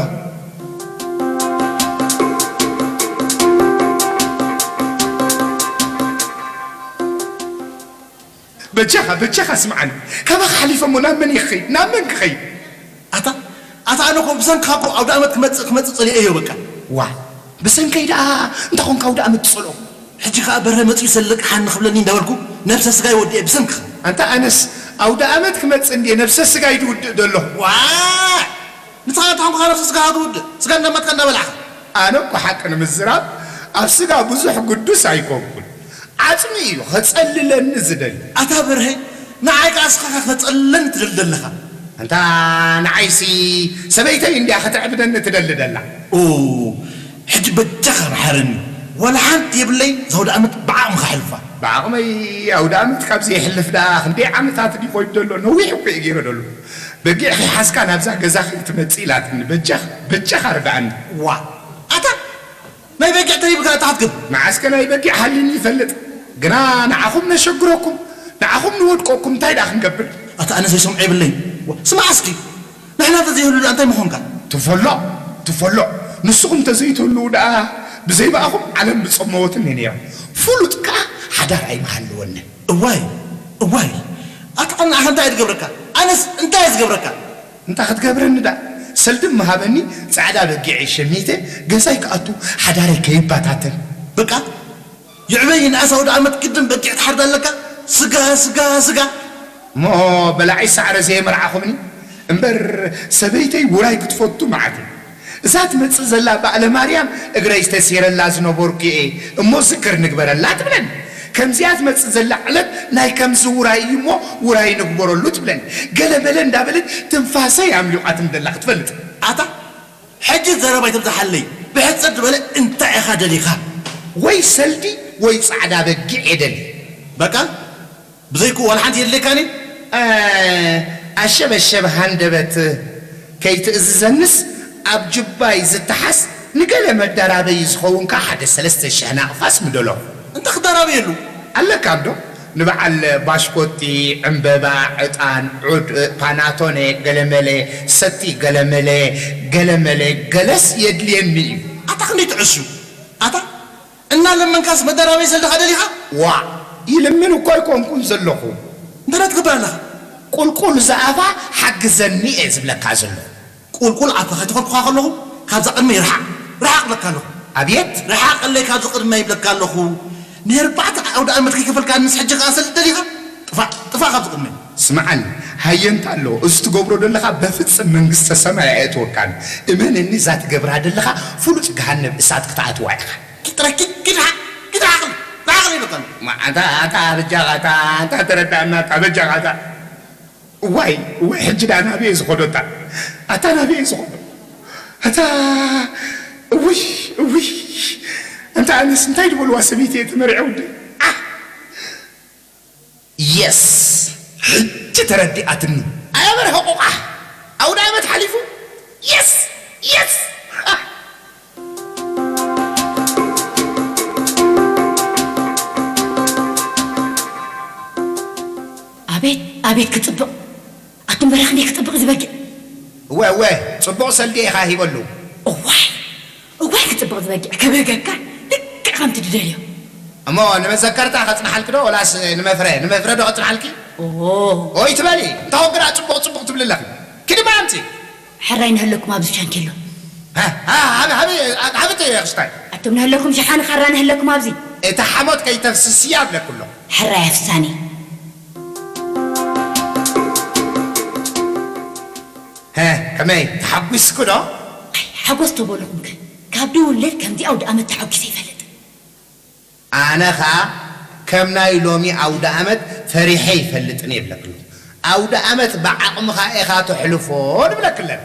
በጃኻ፣ በጃኻ ስምዓኒ። ካባኻ ሓሊፈ እሞ ናብ መን እየ ክኸይድ? ናብ መን ክኸይድ? ኣታ፣ ኣታ ኣነ እኮ ብሰንክኻ እኮ ኣውደ ኣመት ክመጽእ፣ ክመጽእ ጸሊኤዮ በቃ። ዋ፣ ብሰንከይ ደኣ እንታይ ኾንካ ኣውደ ኣመት ትጸልኦ? ሕጂ ኸኣ በርሀ መጺኡ ሰለቅሓኒ ክብለኒ እንዳበልኩ ነብሰ ስጋይ ወዲኤ ብሰንክኻ። ኣንታ ኣነስ ኣውደ ኣመት ክመጽእ እንድየ ነብሰ ስጋይ ድውድእ ደለኹ። ዋ! ንስኻ እንታይ ኾንካ ነብሰ ስጋኻ ትውድእ? ስጋ እንዳማትካ እንዳበላዕኻ። ኣነ እኮ ሓቂ ንምዝራብ ኣብ ስጋ ብዙሕ ግዱስ ኣይኮንኩን። ዓጽሚ እዩ ኸጸልለኒ ዝደሊ። ኣታ በርሀ፣ ንዓይ ከኣ ስኻ ኸጸልለኒ ትደሊ ደለኻ። ኣንታ ንዓይሲ ሰበይተይ እንድያ ኸተዕብደኒ ትደሊ ደላ። ኦ፣ ሕጂ በጃኻ መሓረኒ። ዋላ ሓንቲ የብለይ፣ እዛ ኣውደ ኣመት ብዓቕምኻ ሕልፋ። ብዓቕመይ ኣውደ ኣመት ካብ ዘየሕልፍ ደኣ ክንደይ ዓመታት ድዩ ኾይዱ ደሎ? ነዊሕ እኮ እየ ገይረ ደሎ። በጊዕ ከይሓዝካ ናብዛ ገዛ ከይትመጽእ ኢላትኒ። በጃኻ፣ በጃኻ ርድኣኒ። ዋ፣ ኣታ ናይ በጊዕ ተሪብካ ኣታ ክትግብ። መዓስከ ናይ በጊዕ ሃልዩኒ ይፈልጥ? ግና ንዓኹም ነሸግረኩም፣ ንዓኹም ንወድቀኩም እንታይ ደኣ ክንገብር? ኣታ ኣነ ዘይሰምዖ የብለይን። ዋ፣ ስማዕ እስኪ፣ ንሕና እንተዘይህሉ ደኣ እንታይ ምኾንካ? ትፈሎ፣ ትፈሎ። ንስኹም እንተዘይትህልዉ ደኣ ብዘይ ብኣኹም ዓለም ምጸመወትኒ ነይራ። ፍሉጥ ከኣ ሓዳር ኣይምሃለወንን። እዋይ፣ እዋይ። ኣታ ንዓኻ እንታይ እየ ዝገብረካ? ኣነስ እንታይ እየ ዝገብረካ? እንታይ ክትገብረኒ ደኣ? ሰልዲ እሞ ሃበኒ፣ ጻዕዳ በጊዐይ ሸሚተ፣ ገዛይ ክኣቱ፣ ሓዳረይ ከይባታተን። በቃ፣ ይዕበይ ይንኣስ ኣውደ ኣመት ግድን በጊዕ ትሓርድ ኣለካ? ስጋ፣ ስጋ፣ ስጋ። እሞ በላዒ ሳዕሪ ዘየመርዓኹምኒ? እምበር ሰበይተይ ውራይ ክትፈቱ መዓት እያ። እዛ ትመጽእ ዘላ በዓለ ማርያም እግረይ ዝተሲረላ ዝነበርኩ እየ፣ እሞ ዝክር ንግበረላ ትብለኒ። ከምዚኣ ትመጽእ ዘላ ዕለት ናይ ከምዚ ውራይ እዩ እሞ ውራይ ንግበረሉ ትብለኒ። ገለ መለ እንዳበለት ትንፋሰይ ኣምሊቋትኒ ደላ ክትፈልጥ። ኣታ፣ ሕጂ ዘረባ ኣይተብዝሓለይ። ብሕጽር ዝበለ እንታይ ኢኻ ደሊኻ? ወይ ሰልዲ ወይ ጻዕዳ በጊዕ እየ ደሊ። በቃ፣ ብዘይክኡ ዋላ ሓንቲ የድልየካን እዩ? እ፣ ኣሸበሸብ ሃንደበት ከይትእዝዘንስ ኣብ ጅባይ ዝተሓዝ ንገለ መዳራበዪ ዝኸውን ከኣ ሓደ ሰለስተ ሽሕ ናቕፋስ ምደሎ። እንታይ ክደራበየሉ? ኣለካ እንዶ ንበዓል ባሽኮቲ፣ ዕምበባ፣ ዕጣን፣ ዑድ፣ ፓናቶነ፣ ገለመለ፣ ሰቲ ገለመለ፣ ገለመለ፣ ገለስ የድልየኒ እዩ። ኣታ ክንደይ ትዕሱ? ኣታ እናለመንካስ መደራበይ ሰልድኻ ደሊኻ? ዋእ! ይልምን እኮ ኣይኮንኩን ዘለኹ። እንታይ ትገብር ኣለኻ? ቁልቁል ዝኣፋ ሓግዘኒ እየ ዝብለካ ዘለኹ። ቁልቁል ኣፋ ከይተኸልኩኻ ከለኹ ካብዛ ቅድመይ ርሓቕ፣ ርሓቕ እብለካ ኣለኹ። ኣብየት? ርሓቐለይ ካብዚ ቅድመይ እብለካ ኣለኹ። ንኣርባዕተ ኣውደ ኣመት ከይከፈልካኒ ምስ ሕጂ ከኣ ሰልዲ ደሊኻ? ጥፋእ፣ ጥፋእ ካብዚ ቅድመይ። ስምዓኒ፣ ሃየንታ ኣለዎ። እዚ ትገብሮ ዘለኻ በፍጽም መንግስተ ሰማይ ኣየእትወካን። እመነኒ፣ እዛ ትገብራ ዘለኻ ፍሉጥ ገሃነብ እሳት ክትኣትዋ ኢኻ። ኪድ ጥራይ ኪድ፣ ኪድ ርሓቕ፣ ኪድ ርሓቕ፣ ርሓቕ ኢሉካ ኣሎ። ማ፣ ኣንታ፣ ኣንታ በጃኻ፣ ኣንታ፣ ኣንታ ተረዳእና፣ ኣንታ በጃኻ፣ ኣንታ። እዋይ፣ እዋይ፣ ሕጂ ደኣ ናበይ እየ ዝኸዶ፣ ኣታ? ኣታ ናበይ እየ ዝኸዶ? ኣታ፣ እውይ፣ እውይ። ኣንታ ኣነስ እንታይ ዝበልዋ ሰበይቲ እየ ተመርዐ ውዲ? ኣህ! የስ! ሕጂ ተረዲኣትኒ። ኣያ በርሀ ቆቋሕ! ኣውደ ዓመት ሓሊፉ? የስ! የስ! ኣቤት፣ ኣቤት ክጽብቕ! ኣቱም በረኽ እንዴ ክጽብቕ ዝበጊዕ! እወ፣ እወ፣ ጽቡቕ ሰልዲ ኢኻ ሂበሉ። እዋይ! እዋይ ክጽብቕ ዝበጊዕ ከብህገካ ልክዕ ከምቲ ድደልዮ። እሞ ንመዘከርታ ከጽንሓልኪ ዶ ወላስ ንመፍረ? ንመፍረ ዶ ከጽንሓልኪ? ኦ። ኦይ ትበሊ፣ እንታ ወግዳ ጽቡቕ ጽቡቕ ትብሊ ኣለኺ። ኪዲ እባ ኣምጺ። ሕራይ ንህለኩም ኣብዚ ሻንኬሎ። ሃ፣ ሃ፣ ሃቢ፣ ሃቢ፣ ሃቢ ተይ ክስታይ። ኣቱም ንህለኩም ሸሓኒ ካራ ንህለኩም ኣብዚ። እቲ ሓሞት ከይተፍስስያ እብለኪ ኣለኹ። ሕራይ ኣፍሳኒ። ሀ፣ ከመይ ተሓጒስኩ ዶ? ኣይ፣ ሓጎስ ተበልኹምከ። ካብ ድውለት ከምዚ ኣውደ ኣመት ተሓጒሰ ይፈልጥ። ኣነ ኸኣ ከም ናይ ሎሚ ኣውደ ኣመት ፈሪሐ ይፈልጥን እየ እብለክሉ። ኣውደ ኣመት ብዓቕምኻ ኢኻ ተሕልፎ ንብለክለን።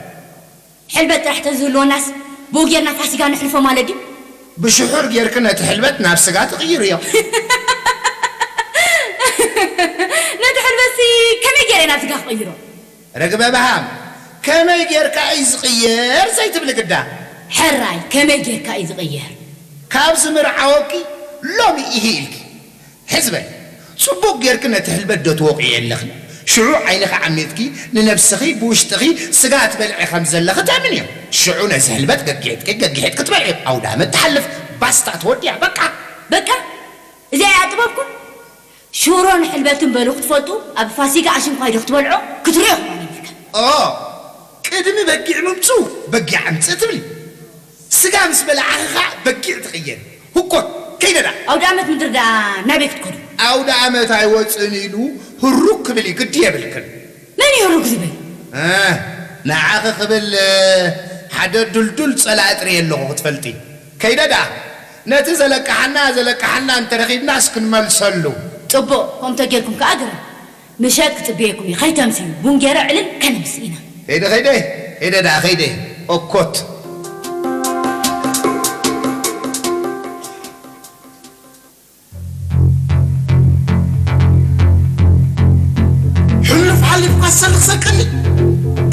ሕልበት ጥራሕ ተዝህልወናስ ብኡ ጌርና ፋሲጋ ነሕልፎ ማለት ድዩ? ብሽሑር ጌርኪ ነቲ ሕልበት ናብ ስጋ ትቕይርዮ። ነቲ ሕልበትሲ ከመይ ገይረ ናብ ስጋ ክቕይሮ? ርግበ በሃም፣ ከመይ ጌርካ እዩ ዝቕየር ዘይትብሊ ግዳ? ሕራይ፣ ከመይ ጌርካ እዩ ዝቕየር? ካብ ዝምርዓወኪ ሎሚ ኢሂ ኢልኪ። ሕዚ በል፣ ጽቡቕ ጌርኪ ነቲ ሕልበት ዶ ትወቕዮ ኣለኺ? ሽዑ ዓይንኺ ዓሚትኪ ንነብስኺ ብውሽጥኺ ስጋ ትበልዒ ከም ዘለኺ ተእምንዮ። ሽዑ ነዚ ሕልበት ገጊሕጥኪ ገጊሕጥኪ ትበልዕዮ። ኣውደ ኣመት ትሓልፍ፣ ባስታ ተወዲኣ፣ በቃ። በቃ? እዚኣ እያ ጥበብኩም? ሽሮን ሕልበትን በሉ ክትፈልጡ፣ ኣብ ፋሲጋ ኣሽንኳይ ዶ ክትበልዑ ክትሪኦ ክኾን ይብልካ። ኦ፣ ቅድሚ በጊዕ ምምጽኡ በጊዕ ኣምጽእ ትብሊ። ስጋ ምስ በላዕኺ ኸኣ በጊዕ ትቕየሪ። ህኮት፣ ከይደ ደኣ። ኣውደ ኣመት ምድሪ ደኣ ናበይ ክትከዱ? ኣውደ ኣመት ኣይወጽእን ኢሉ ህሩግ ክብል እዩ፣ ግዲ የብልክን። መን እዩ ህሩግ ዝብል? እ፣ ንዓኺ ክብል፣ እ፣ ሓደ ዱልዱል ጸላኢ ጥርየ ኣለኹ ክትፈልጢ። ከይደ ደኣ። ነቲ ዘለቅሓና፣ ዘለቅሓና እንተረኺብናስ ክንመልሰሉ። ጽቡቕ፣ ከምኡ ተጌርኩም ከኣ ግርም። ምሸት ክጽበየኩም እየ፣ ከይተምስዩ፣ ቡን ገይረ ዕልል ከነምስ ኢና። ከይደ፣ ከይደ፣ ከይደ ደኣ፣ ከይደ። ኦኮት። ሕሉፍ ሓሊፍካ ሰልኽ ሰልቀኒ።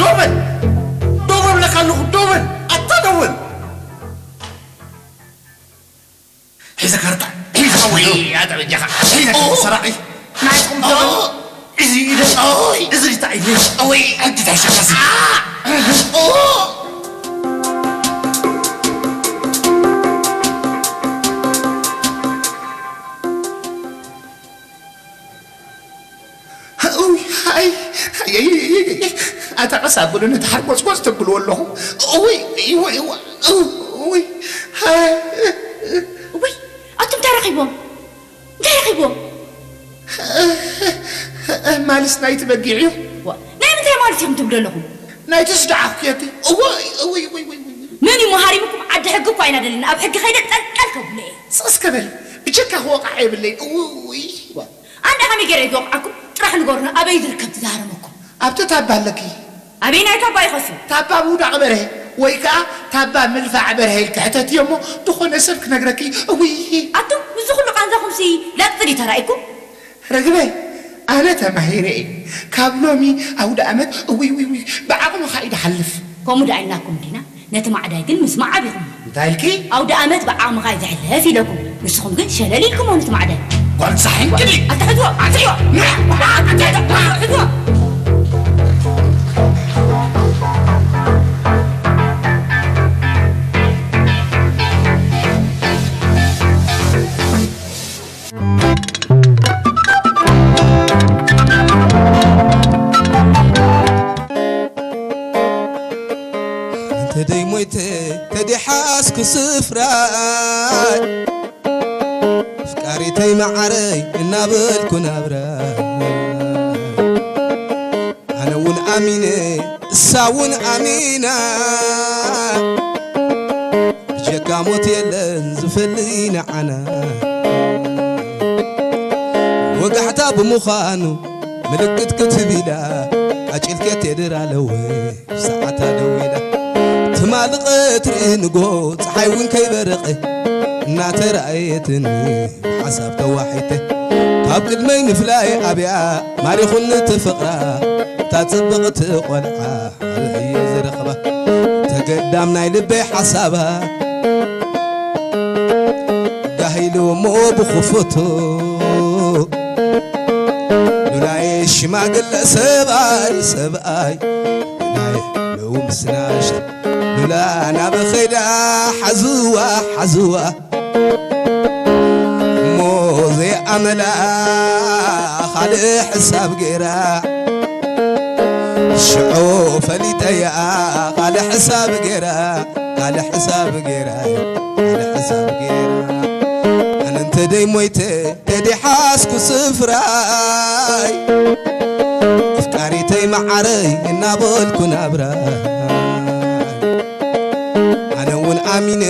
ዶ በል፣ ዶ በል ብለካ ኣለኹ፣ ዶ በል፣ ኣታ ዶ በል። ሒዘ ካርታ፣ ሒዘ ወይ፣ ኣታ በጃኻ። ሒዘ ካርታ፣ ሰራቒ። ናይኹም ዶ? እዚ ኢደ፣ ኦይ። እዚ እንታይ ኢደ? ኦይ። ሕጂ እንታይ ሸካሲ? ኦ። ኡይ፣ ኣይ፣ ኣይ፣ ኣይ፣ ኣይ፣ ኣይ፣ ኣታ ቀስ ኣብሉ፣ ነቲ ሓርቆጽቆጽ ተብልዎ ኣለኹም። ኡይ፣ ኡይ፣ ኡይ፣ ኡይ፣ ኣይ። እውይ፣ ኣቱም እንታይ ረኺቦም? እንታይ ረኺቦም? ማልስ ናይቲ በጊዕ እዩ። ዋ፣ ናይ ምንታይ ማልስ ኢኹም ትብሉ ኣለኹም? ናይቲ ዝደዓኹ ኬቲ። እወይ፣ እወይ፣ እወይ፣ እወይ፣ እወይ። መን እዩ መሃሪምኩም? ዓዲ ሕጊ እኳ ኢና ደለና። ኣብ ሕጊ ከይደ ጠልጠል ከብሎ እየ። ስቕ እስከ በል። ብጀካ ክወቃዕ የብለይን። እውይ። ኣንዳ ከመይ ገይረ ይወቕዓኩም? ጥራሕ ንገሩና፣ ኣበይ ዝርከብ ትዛረመኩም? ኣብቲ ታባ ኣለኪ። ኣበይ ናይ ታባ ይኸሱ? ታባ ምውዳቕ በርሀ ወይ ከኣ ታባ ምልፋዕ በርሀ ኢልኪ ሕተትዮ እሞ፣ ዝኾነ ሰብ ክነግረኪ። እውይ። ኣቱም፣ ምስዚ ኩሉ ቃንዛኹምሲ ላግጺ ድዩ ተራኢኩም? ርግበይ፣ ኣነ ተማሂረ እየ። ካብ ሎሚ ኣውደ ኣመት፣ እውይ፣ እውይ፣ እውይ፣ ብዓቕምኻ እዩ ድሓልፍ። ከምኡ ደኣ ኢልናኩም ዲና? ነቲ ማዕዳይ ግን ምስማዕ ኣቢኹሞ። እንታይ ኢልኪ? ኣውደ ኣመት ብዓቕምኻ እዩ ዝሕለፍ ኢለኩም። ንስኹም ግን ሸለል ኢልኩሞ ነቲ ማዕዳይ። ጓል ዛሕን ግዲ! ኣትሕዝዎ! ኣትሕዝዎ! ኣትሕዝዎ! እንተ ደይ ሞይተ ተዲሓስኩ ስፍራይ ኣፍቃሪተይ መዓረይ እናበልኩ ናብራ ኣነ እውን ኣሚነ እሳ እውን ኣሚና ብጀካ ሞት የለን ዝፈልይ ንዓና ወጋሕታ ብምዃኑ ምልክት ክትብ ኢላ ቃጭል ኬቴድር ኣለወ ሰዓታ ደው ኢላ ትማሊ ቀትሪ ንጎ ፀሓይ እውን ከይበረቐ እናተራእየትኒ ሓሳብ ተዋሒተ ካብ ቅድመይ ምፍላይ ኣብያ ማሪኹኒ እቲ ፍቕራ እታ ጽብቕቲ ቆልዓ ኣበይ እየ ዝረኽባ ተገዳም ናይ ልበይ ሓሳባ ጋሂሉ እሞ ብኽፉቱ ሉላየ ሽማግለ ሰብኣይ ሰብኣይ ሉላየ ለው ምስናሽ ሉላ ናበኸይዳ ሓዝዋ ሓዝዋ እሞ ዘይኣመላ ካልእ ሕሳብ ገይራ ሽዑ ፈሊጠያ ካልእ ሕሳብ ገይራ ካልእ ሕሳብ ገይራ ካልእ ሕሳብ ገይራ ኣነ እንተ ደይ ሞይተ ተዲሓስኩ ስፍራይ ኣፍቃሪተይ መዓረይ እናበልኩ ናብራ ኣነ እውን ኣሚነ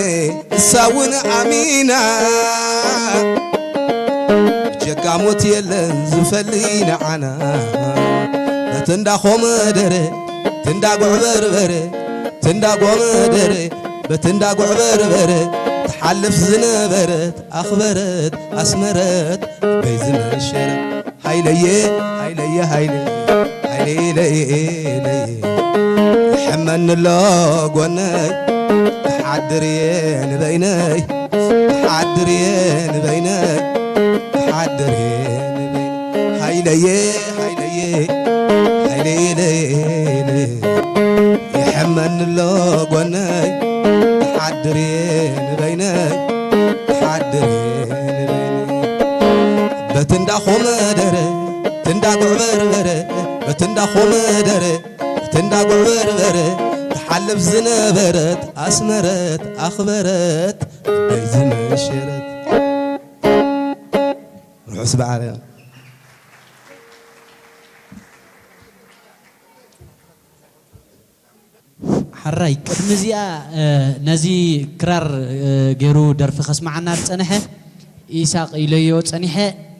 እሳ እውን ኣሚና ብጀካ ሞት የለን ዝፈልይ ንዓና ነቲ እንዳ ኮመደረ እቲ እንዳ ጉዕበርበረ ትንዳጎ መደረ በትንዳጎ በርበረ ትሓልፍ ዝነበረት ኣኽበረት ኣስመረት በይ ዝመሸረ ሃይለየ ሃይለየ ሃይለ ሃይለየ ይሕመኒ ኣሎ ጎነይ ክሓድር እየ ንበይነይ ክሓድር እየ ንበይነይ ክሓድር እየ ንበይነይ ሃይለየ ሃይለየ ሃይለየ ይሕመኒ ኣሎ ጎነይ ክሓድር እየ ንበይነይ ክሓድር እየ ንበይነይ በትንዳ ኮመደረ ትንዳ ጉዕ በርበረ በትንዳ ኮመደረ ትንዳ ጉዕ በርበረ ትሓልፍ ዝነበረት ኣስመረት ኣኽበረት በይ ዝመሸረት ርሑስ በዓል ሓራይ ቅድሚ እዚኣ ነዚ ክራር ገይሩ ደርፊ ከስምዓና ዝጸንሐ ኢሳቕ ኢለዮ ጸኒሐ።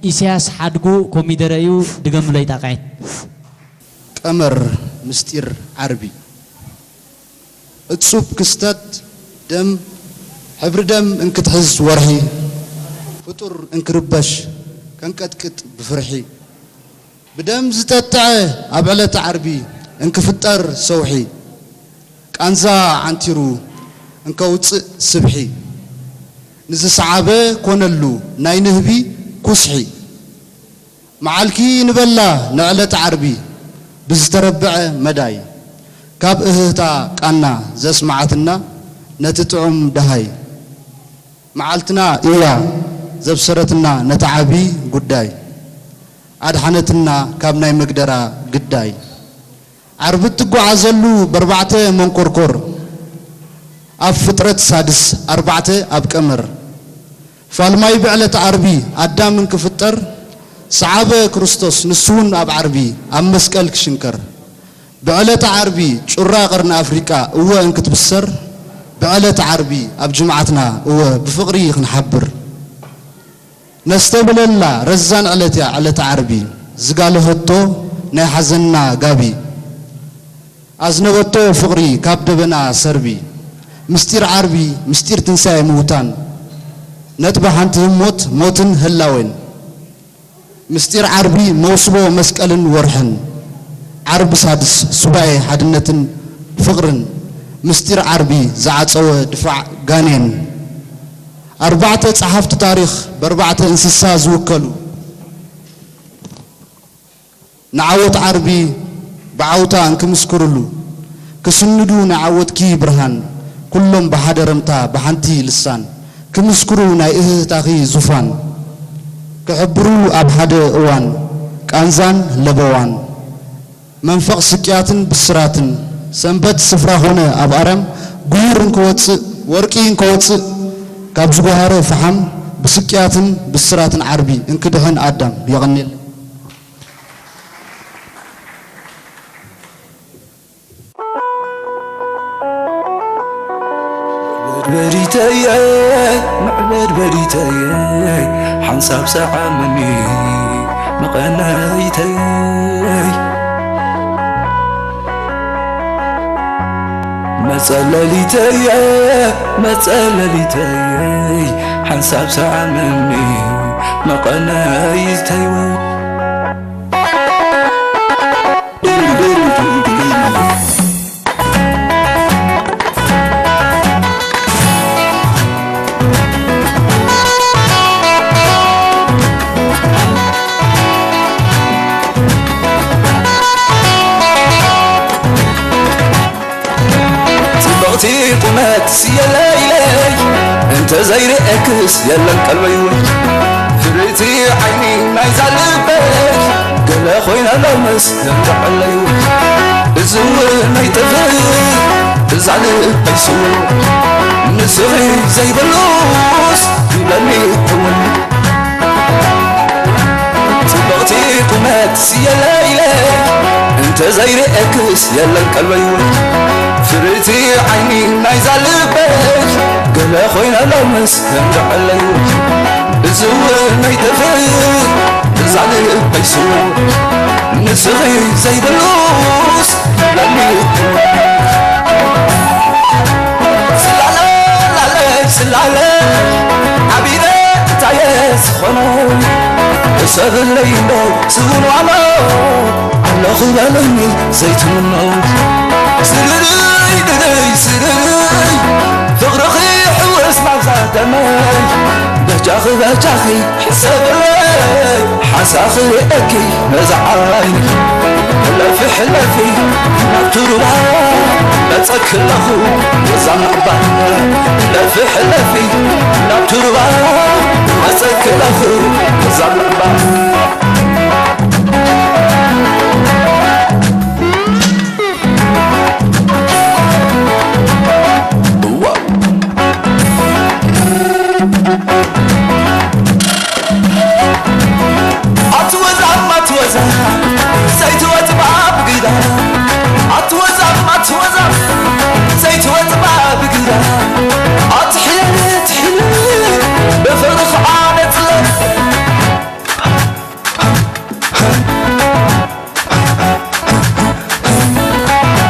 ኢሳያስ ሓድጉ ኮሚደረ እዩ። ድገምለይ ጣቕዒት። ቀመር ምስጢር ዓርቢ እጹብ ክስተት ደም ሕብሪ ደም እንክትሕዝ ወርሒ ፍጡር እንክርበሽ ከንቀጥቅጥ ብፍርሒ ብደም ዝጠጥዐ ኣብ ዕለተ ዓርቢ እንክፍጠር ሰውሒ ቃንዛ ዓንቲሩ እንከውፅእ ስብሒ ንዝሰዓበ ኮነሉ ናይ ንህቢ ኩስሒ መዓልኪ ንበላ ንዕለተ ዓርቢ ብዝተረብዐ መዳይ ካብ እህህታ ቃና ዘስመዓትና ነቲ ጥዑም ደሃይ መዓልትና እያ ዘብሰረትና ነቲ ዓቢ ጉዳይ ኣድሓነትና ካብ ናይ መግደራ ግዳይ ዓርቢ እትጓዓዘሉ በርባዕተ መንኮርኮር ኣብ ፍጥረት ሳድስ ኣርባዕተ ኣብ ቀመር ፋልማይ ብዕለት ዓርቢ ኣዳም እንክፍጠር ሰዓበ ክርስቶስ ንሱውን ኣብ ዓርቢ ኣብ መስቀል ክሽንከር ብዕለተ ዓርቢ ጩራ ቀርኒ ኣፍሪቃ እወ እንክትብሰር ብዕለተ ዓርቢ ኣብ ጅምዓትና እወ ብፍቕሪ ክንሓብር ነስተብህለላ ረዛን ዕለት እያ ዕለተ ዓርቢ ዝጋለኸቶ ናይ ሓዘንና ጋቢ ኣዝነበቶ ፍቕሪ ካብ ደበና ሰርቢ ምስጢር ዓርቢ ምስጢር ትንሳኤ ምውታን ነጥቢ ሓንቲ ህሞት ሞትን ህላዌን ምስጢር ዓርቢ መውስቦ መስቀልን ወርሕን ዓርቢ ሳድስ ሱባኤ ሓድነትን ፍቕርን ምስጢር ዓርቢ ዝዓጸወ ድፋዕ ጋኔን ኣርባዕተ ጸሓፍቲ ታሪኽ በርባዕተ እንስሳ ዝውከሉ ንዓወት ዓርቢ ብዓውታ እንክምስክርሉ ክስንዱ ንዓወትኪ ብርሃን ኩሎም ብሓደ ረምታ ብሓንቲ ልሳን ክምስክሩ ናይ እህህታኺ ዙፋን ክሕብሩ ኣብ ሓደ እዋን ቃንዛን ለበዋን መንፈቕ ስቅያትን ብስራትን ሰንበት ስፍራ ኾነ ኣብ ኣርያም ጉይር እንክወፅእ ወርቂ እንከወፅእ ካብ ዝጓሃረ ፈሓም ብስቅያትን ብስራትን ዓርቢ እንክድሕን ኣዳም የቐንየለይ። በድበዲተየ መዕበድበዲተየ ሓንሳብ ሰዓመኒ መቐነይተይ መጸለሊተየ መጸለሊተይ ሓንሳብ ሰዓመኒ መቐነይተይ ጽብቕቲ ቁመት የለይለይ እንተ ዘይርእየክስ የለን ቀልበይ ወይ ፍርይቲ ዓይኒ ናይዛ ልበይ ገለ ኮይና ሎምስ ተንተዐለይ ወይ እዚ እውን ኣይተፍእ እዛ ልበይ ስውር ንስኺ ዘይብሉስ ይብለኒ እውን ጽብቕቲ ቁመት የለይለይ እንተ ዘይርእየክስ የለን ቀልበይ ወይ ፍርይቲ ዓይኒ ናይዛ ልበይ ገለ ኮይነ ሎምስ ከምዝዕለይ ወይ እዚ እውን ኣይተፍእ እዛ ልበይ ስውር ንስኺ ዘይብሉስ ለሊት ላለ ዓቢነ እንታይ ዝኾኖ? እሰብለይ እምበር ስውን ዋሎ ኣለኹ በለኒ ዘይትምኖ። ስልልይ ድልይ ስልልይ ፍቕርኺ ሕውስ ናብዛ ደመይ። በጃኺ በጃኺ ሕሰብለይ ሓሳኺ ርእየኪ ነዛ ዓይኒ። ሕለፊ ሕለፊ ናብቲ ሩባ መጸኪ ኣለኹ እዛ ምዕባይ። ሕለፊ ሕለፊ ናብቲ ሩባ መጸኪ ኣለኹ እዛ ምዕባይ። ኣትወዛም ኣትወዛም ዘይትወጽባ ብግዳ። ኣትወዛም ኣትወዛም ዘይትወጽባ ብግዳ። ኣትሕለል ትሕለል ብፍቕሪ ከዓ ነጽለል።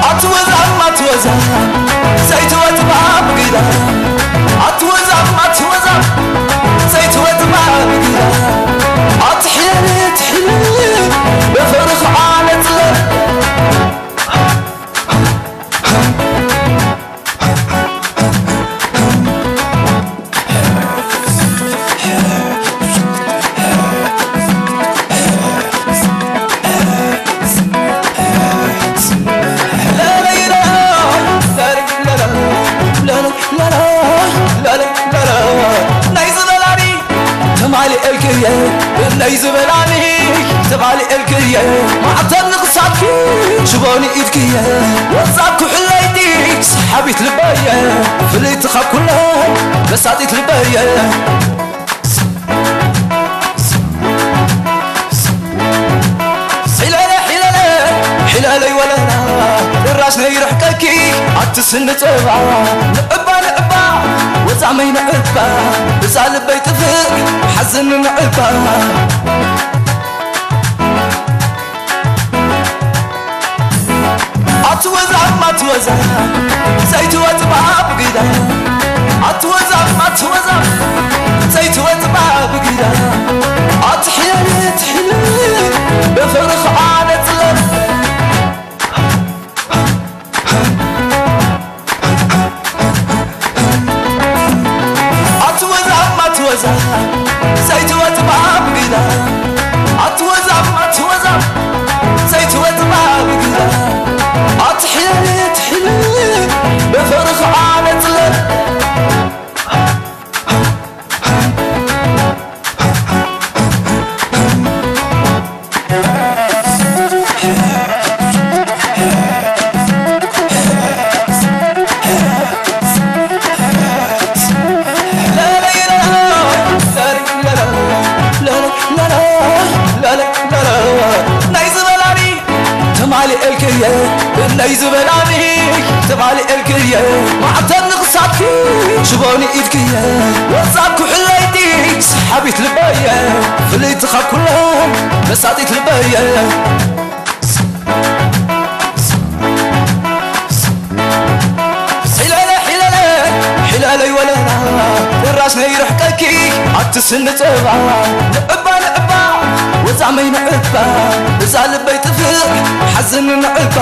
ኣትወዛም ኣትወዛም ዘይትወጽባ ብግዳ። ኣትወዛም ኣትወዛም ዘይትወጽባ ብግዳ። ኣትሕለል ትሕለል ብፍቕሪ ከዓ ነጽለል። ናይ ዝበላኒ ተማሊኤልክየ፣ ነይ ዝበላኒ ተማሊኤልክየ። ማዕተብ ንኽሳድኪ ሽቦኒ ኢድክየ፣ ወጻኩ ሕለይቲ ሰሓቢት ልበየ። ፍልይቲ ካብ ኩለን መሳጢት ልበየ። ሒለለ ሒለለ ሒለለይ ወለላ ጭራሽ ነይርሕቀኪ ኣቲ ስኒ ጸባ። ንዕባ ንዕባ ወዛመይ ንዕባ እዛ ልበይ ጥፍእ ሓዝኒ ንዕባ። ኣትወዛም ኣትወዛም ዘይትወጽባ ብግዳ። ኣትወዛም ኣትወዛም ዘይትወጽባ ብግዳ። ኣትሕለል ትሕለል ብፍቕሪ ከዓ ነጽለል። ኣትወዛም ኣትወዛም ዘይትወጽባ ብግዳ። ኣትወዛም ኣትወዛም ዘይትወጽባ ብግዳ። ኣትሕለል ትሕለል ብፍቕሪ ከዓ ነጽለል። ናይ ዝበላኒ ተማሊኤልክየ፣ ናይ ዝበላኒ ተማሊኤልክየ። ማዕተብ ንኽሳድኪ ሽቦኒ ኢድክየ፣ ወጻኩ ሕለይቲ ሰሓቢት ልበየ። ፍልይቲ ካብ ኩለን መሳጢት ልበየ። ሒለለ ሒለለ ሒለለይ ወለላ ጭራሽ ነይርሕቀኪ ኣቲ ስኒ ጸባ። ንዕባ ንዕባ ወዛመይ ንዕባ እዛ ልበይ ጥፍእ ሓዝኒ ንዕባ።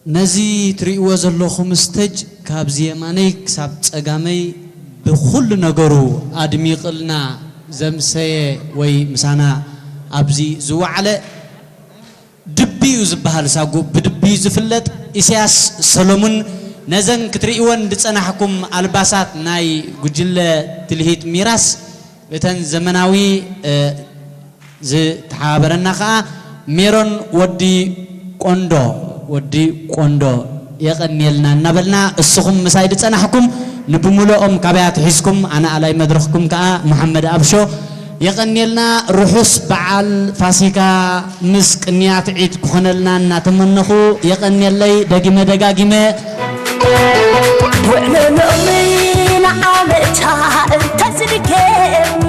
ነዚ ትርእይዎ ዘለኹም ስተጅ ካብዚ የማነይ ክሳብ ጸጋመይ ብኹሉ ነገሩ ኣድሚቕልና ዘምሰየ ወይ ምሳና ኣብዚ ዝወዓለ ድቢ እዩ ዝበሃል ሳጉ፣ ብድቢ እዩ ዝፍለጥ። ኢሳያስ ሰሎሙን ነዘን ክትርእይወን ዝጸናሕኩም ኣልባሳት ናይ ጉጅለ ትልሂት ሚራስ እተን ዘመናዊ፣ እ፣ ዝተሓባበረና ኸኣ ሜሮን ወዲ ቆንዶ፣ ወዲ ቆንዶ የቐንየልና እናበልና፣ እስኹም ምሳይ ዝጸናሕኩም ንብምልኦም ካበይ ኣትሒዝኩም፣ ኣነ ኣላይ መድረኽኩም ከኣ መሓመድ ኣብሾ። የቐንየልና። ርሑስ በዓል ፋሲካ ምስ ቅንያት ዒድ ክኾነልና እናተመነኹ፣ የቐንየለይ ደጊመ ደጋጊመ። ውዕለ ሎሚ ንዓመታ እንተዝድገም፣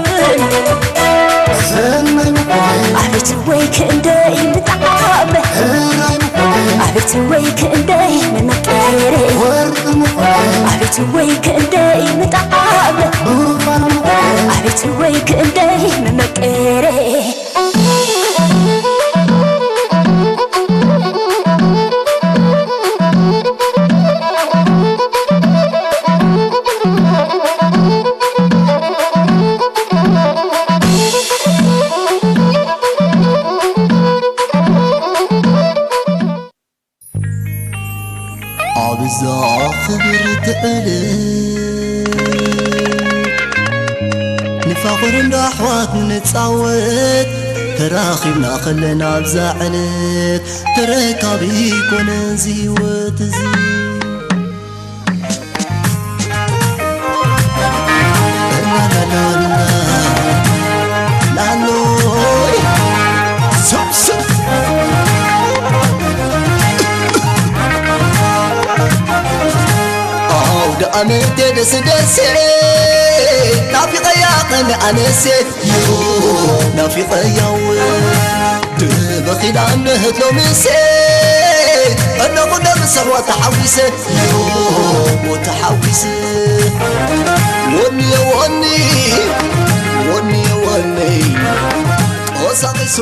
ኣቤት ወይ ክንደይ ትወይ ክንደይ ምጣዓም፣ ኣቤት ወይ ክንደይ መመቀረ። ኣብዛ ክብርቲ ዕለት ንፋቕር እንዶ ኣሕዋት ንጻወት፣ ተራኺብና ከለና ኣብዛ ዕለት ተረካቢ ይኮነን እዚ ህይወት እዚ። ላላላላ፣ ላሎይ፣ ስብ፣ ስብ። ኣውደ ኣመት ደስ ደስ፣ ናፊቐያ ቐን ኣነሴ፣ ዮ፣ ናፊቐያ ወ፣ ድበኺላ እነህት ሎምሴ፣ እነኹ ደምሰዋ ተሓዊሰ፣ ዮ፣ ተሓዊሰ። ወኒ፣ ወኒ፣ ወኒ፣ ወኒ፣ ተሳቒሱ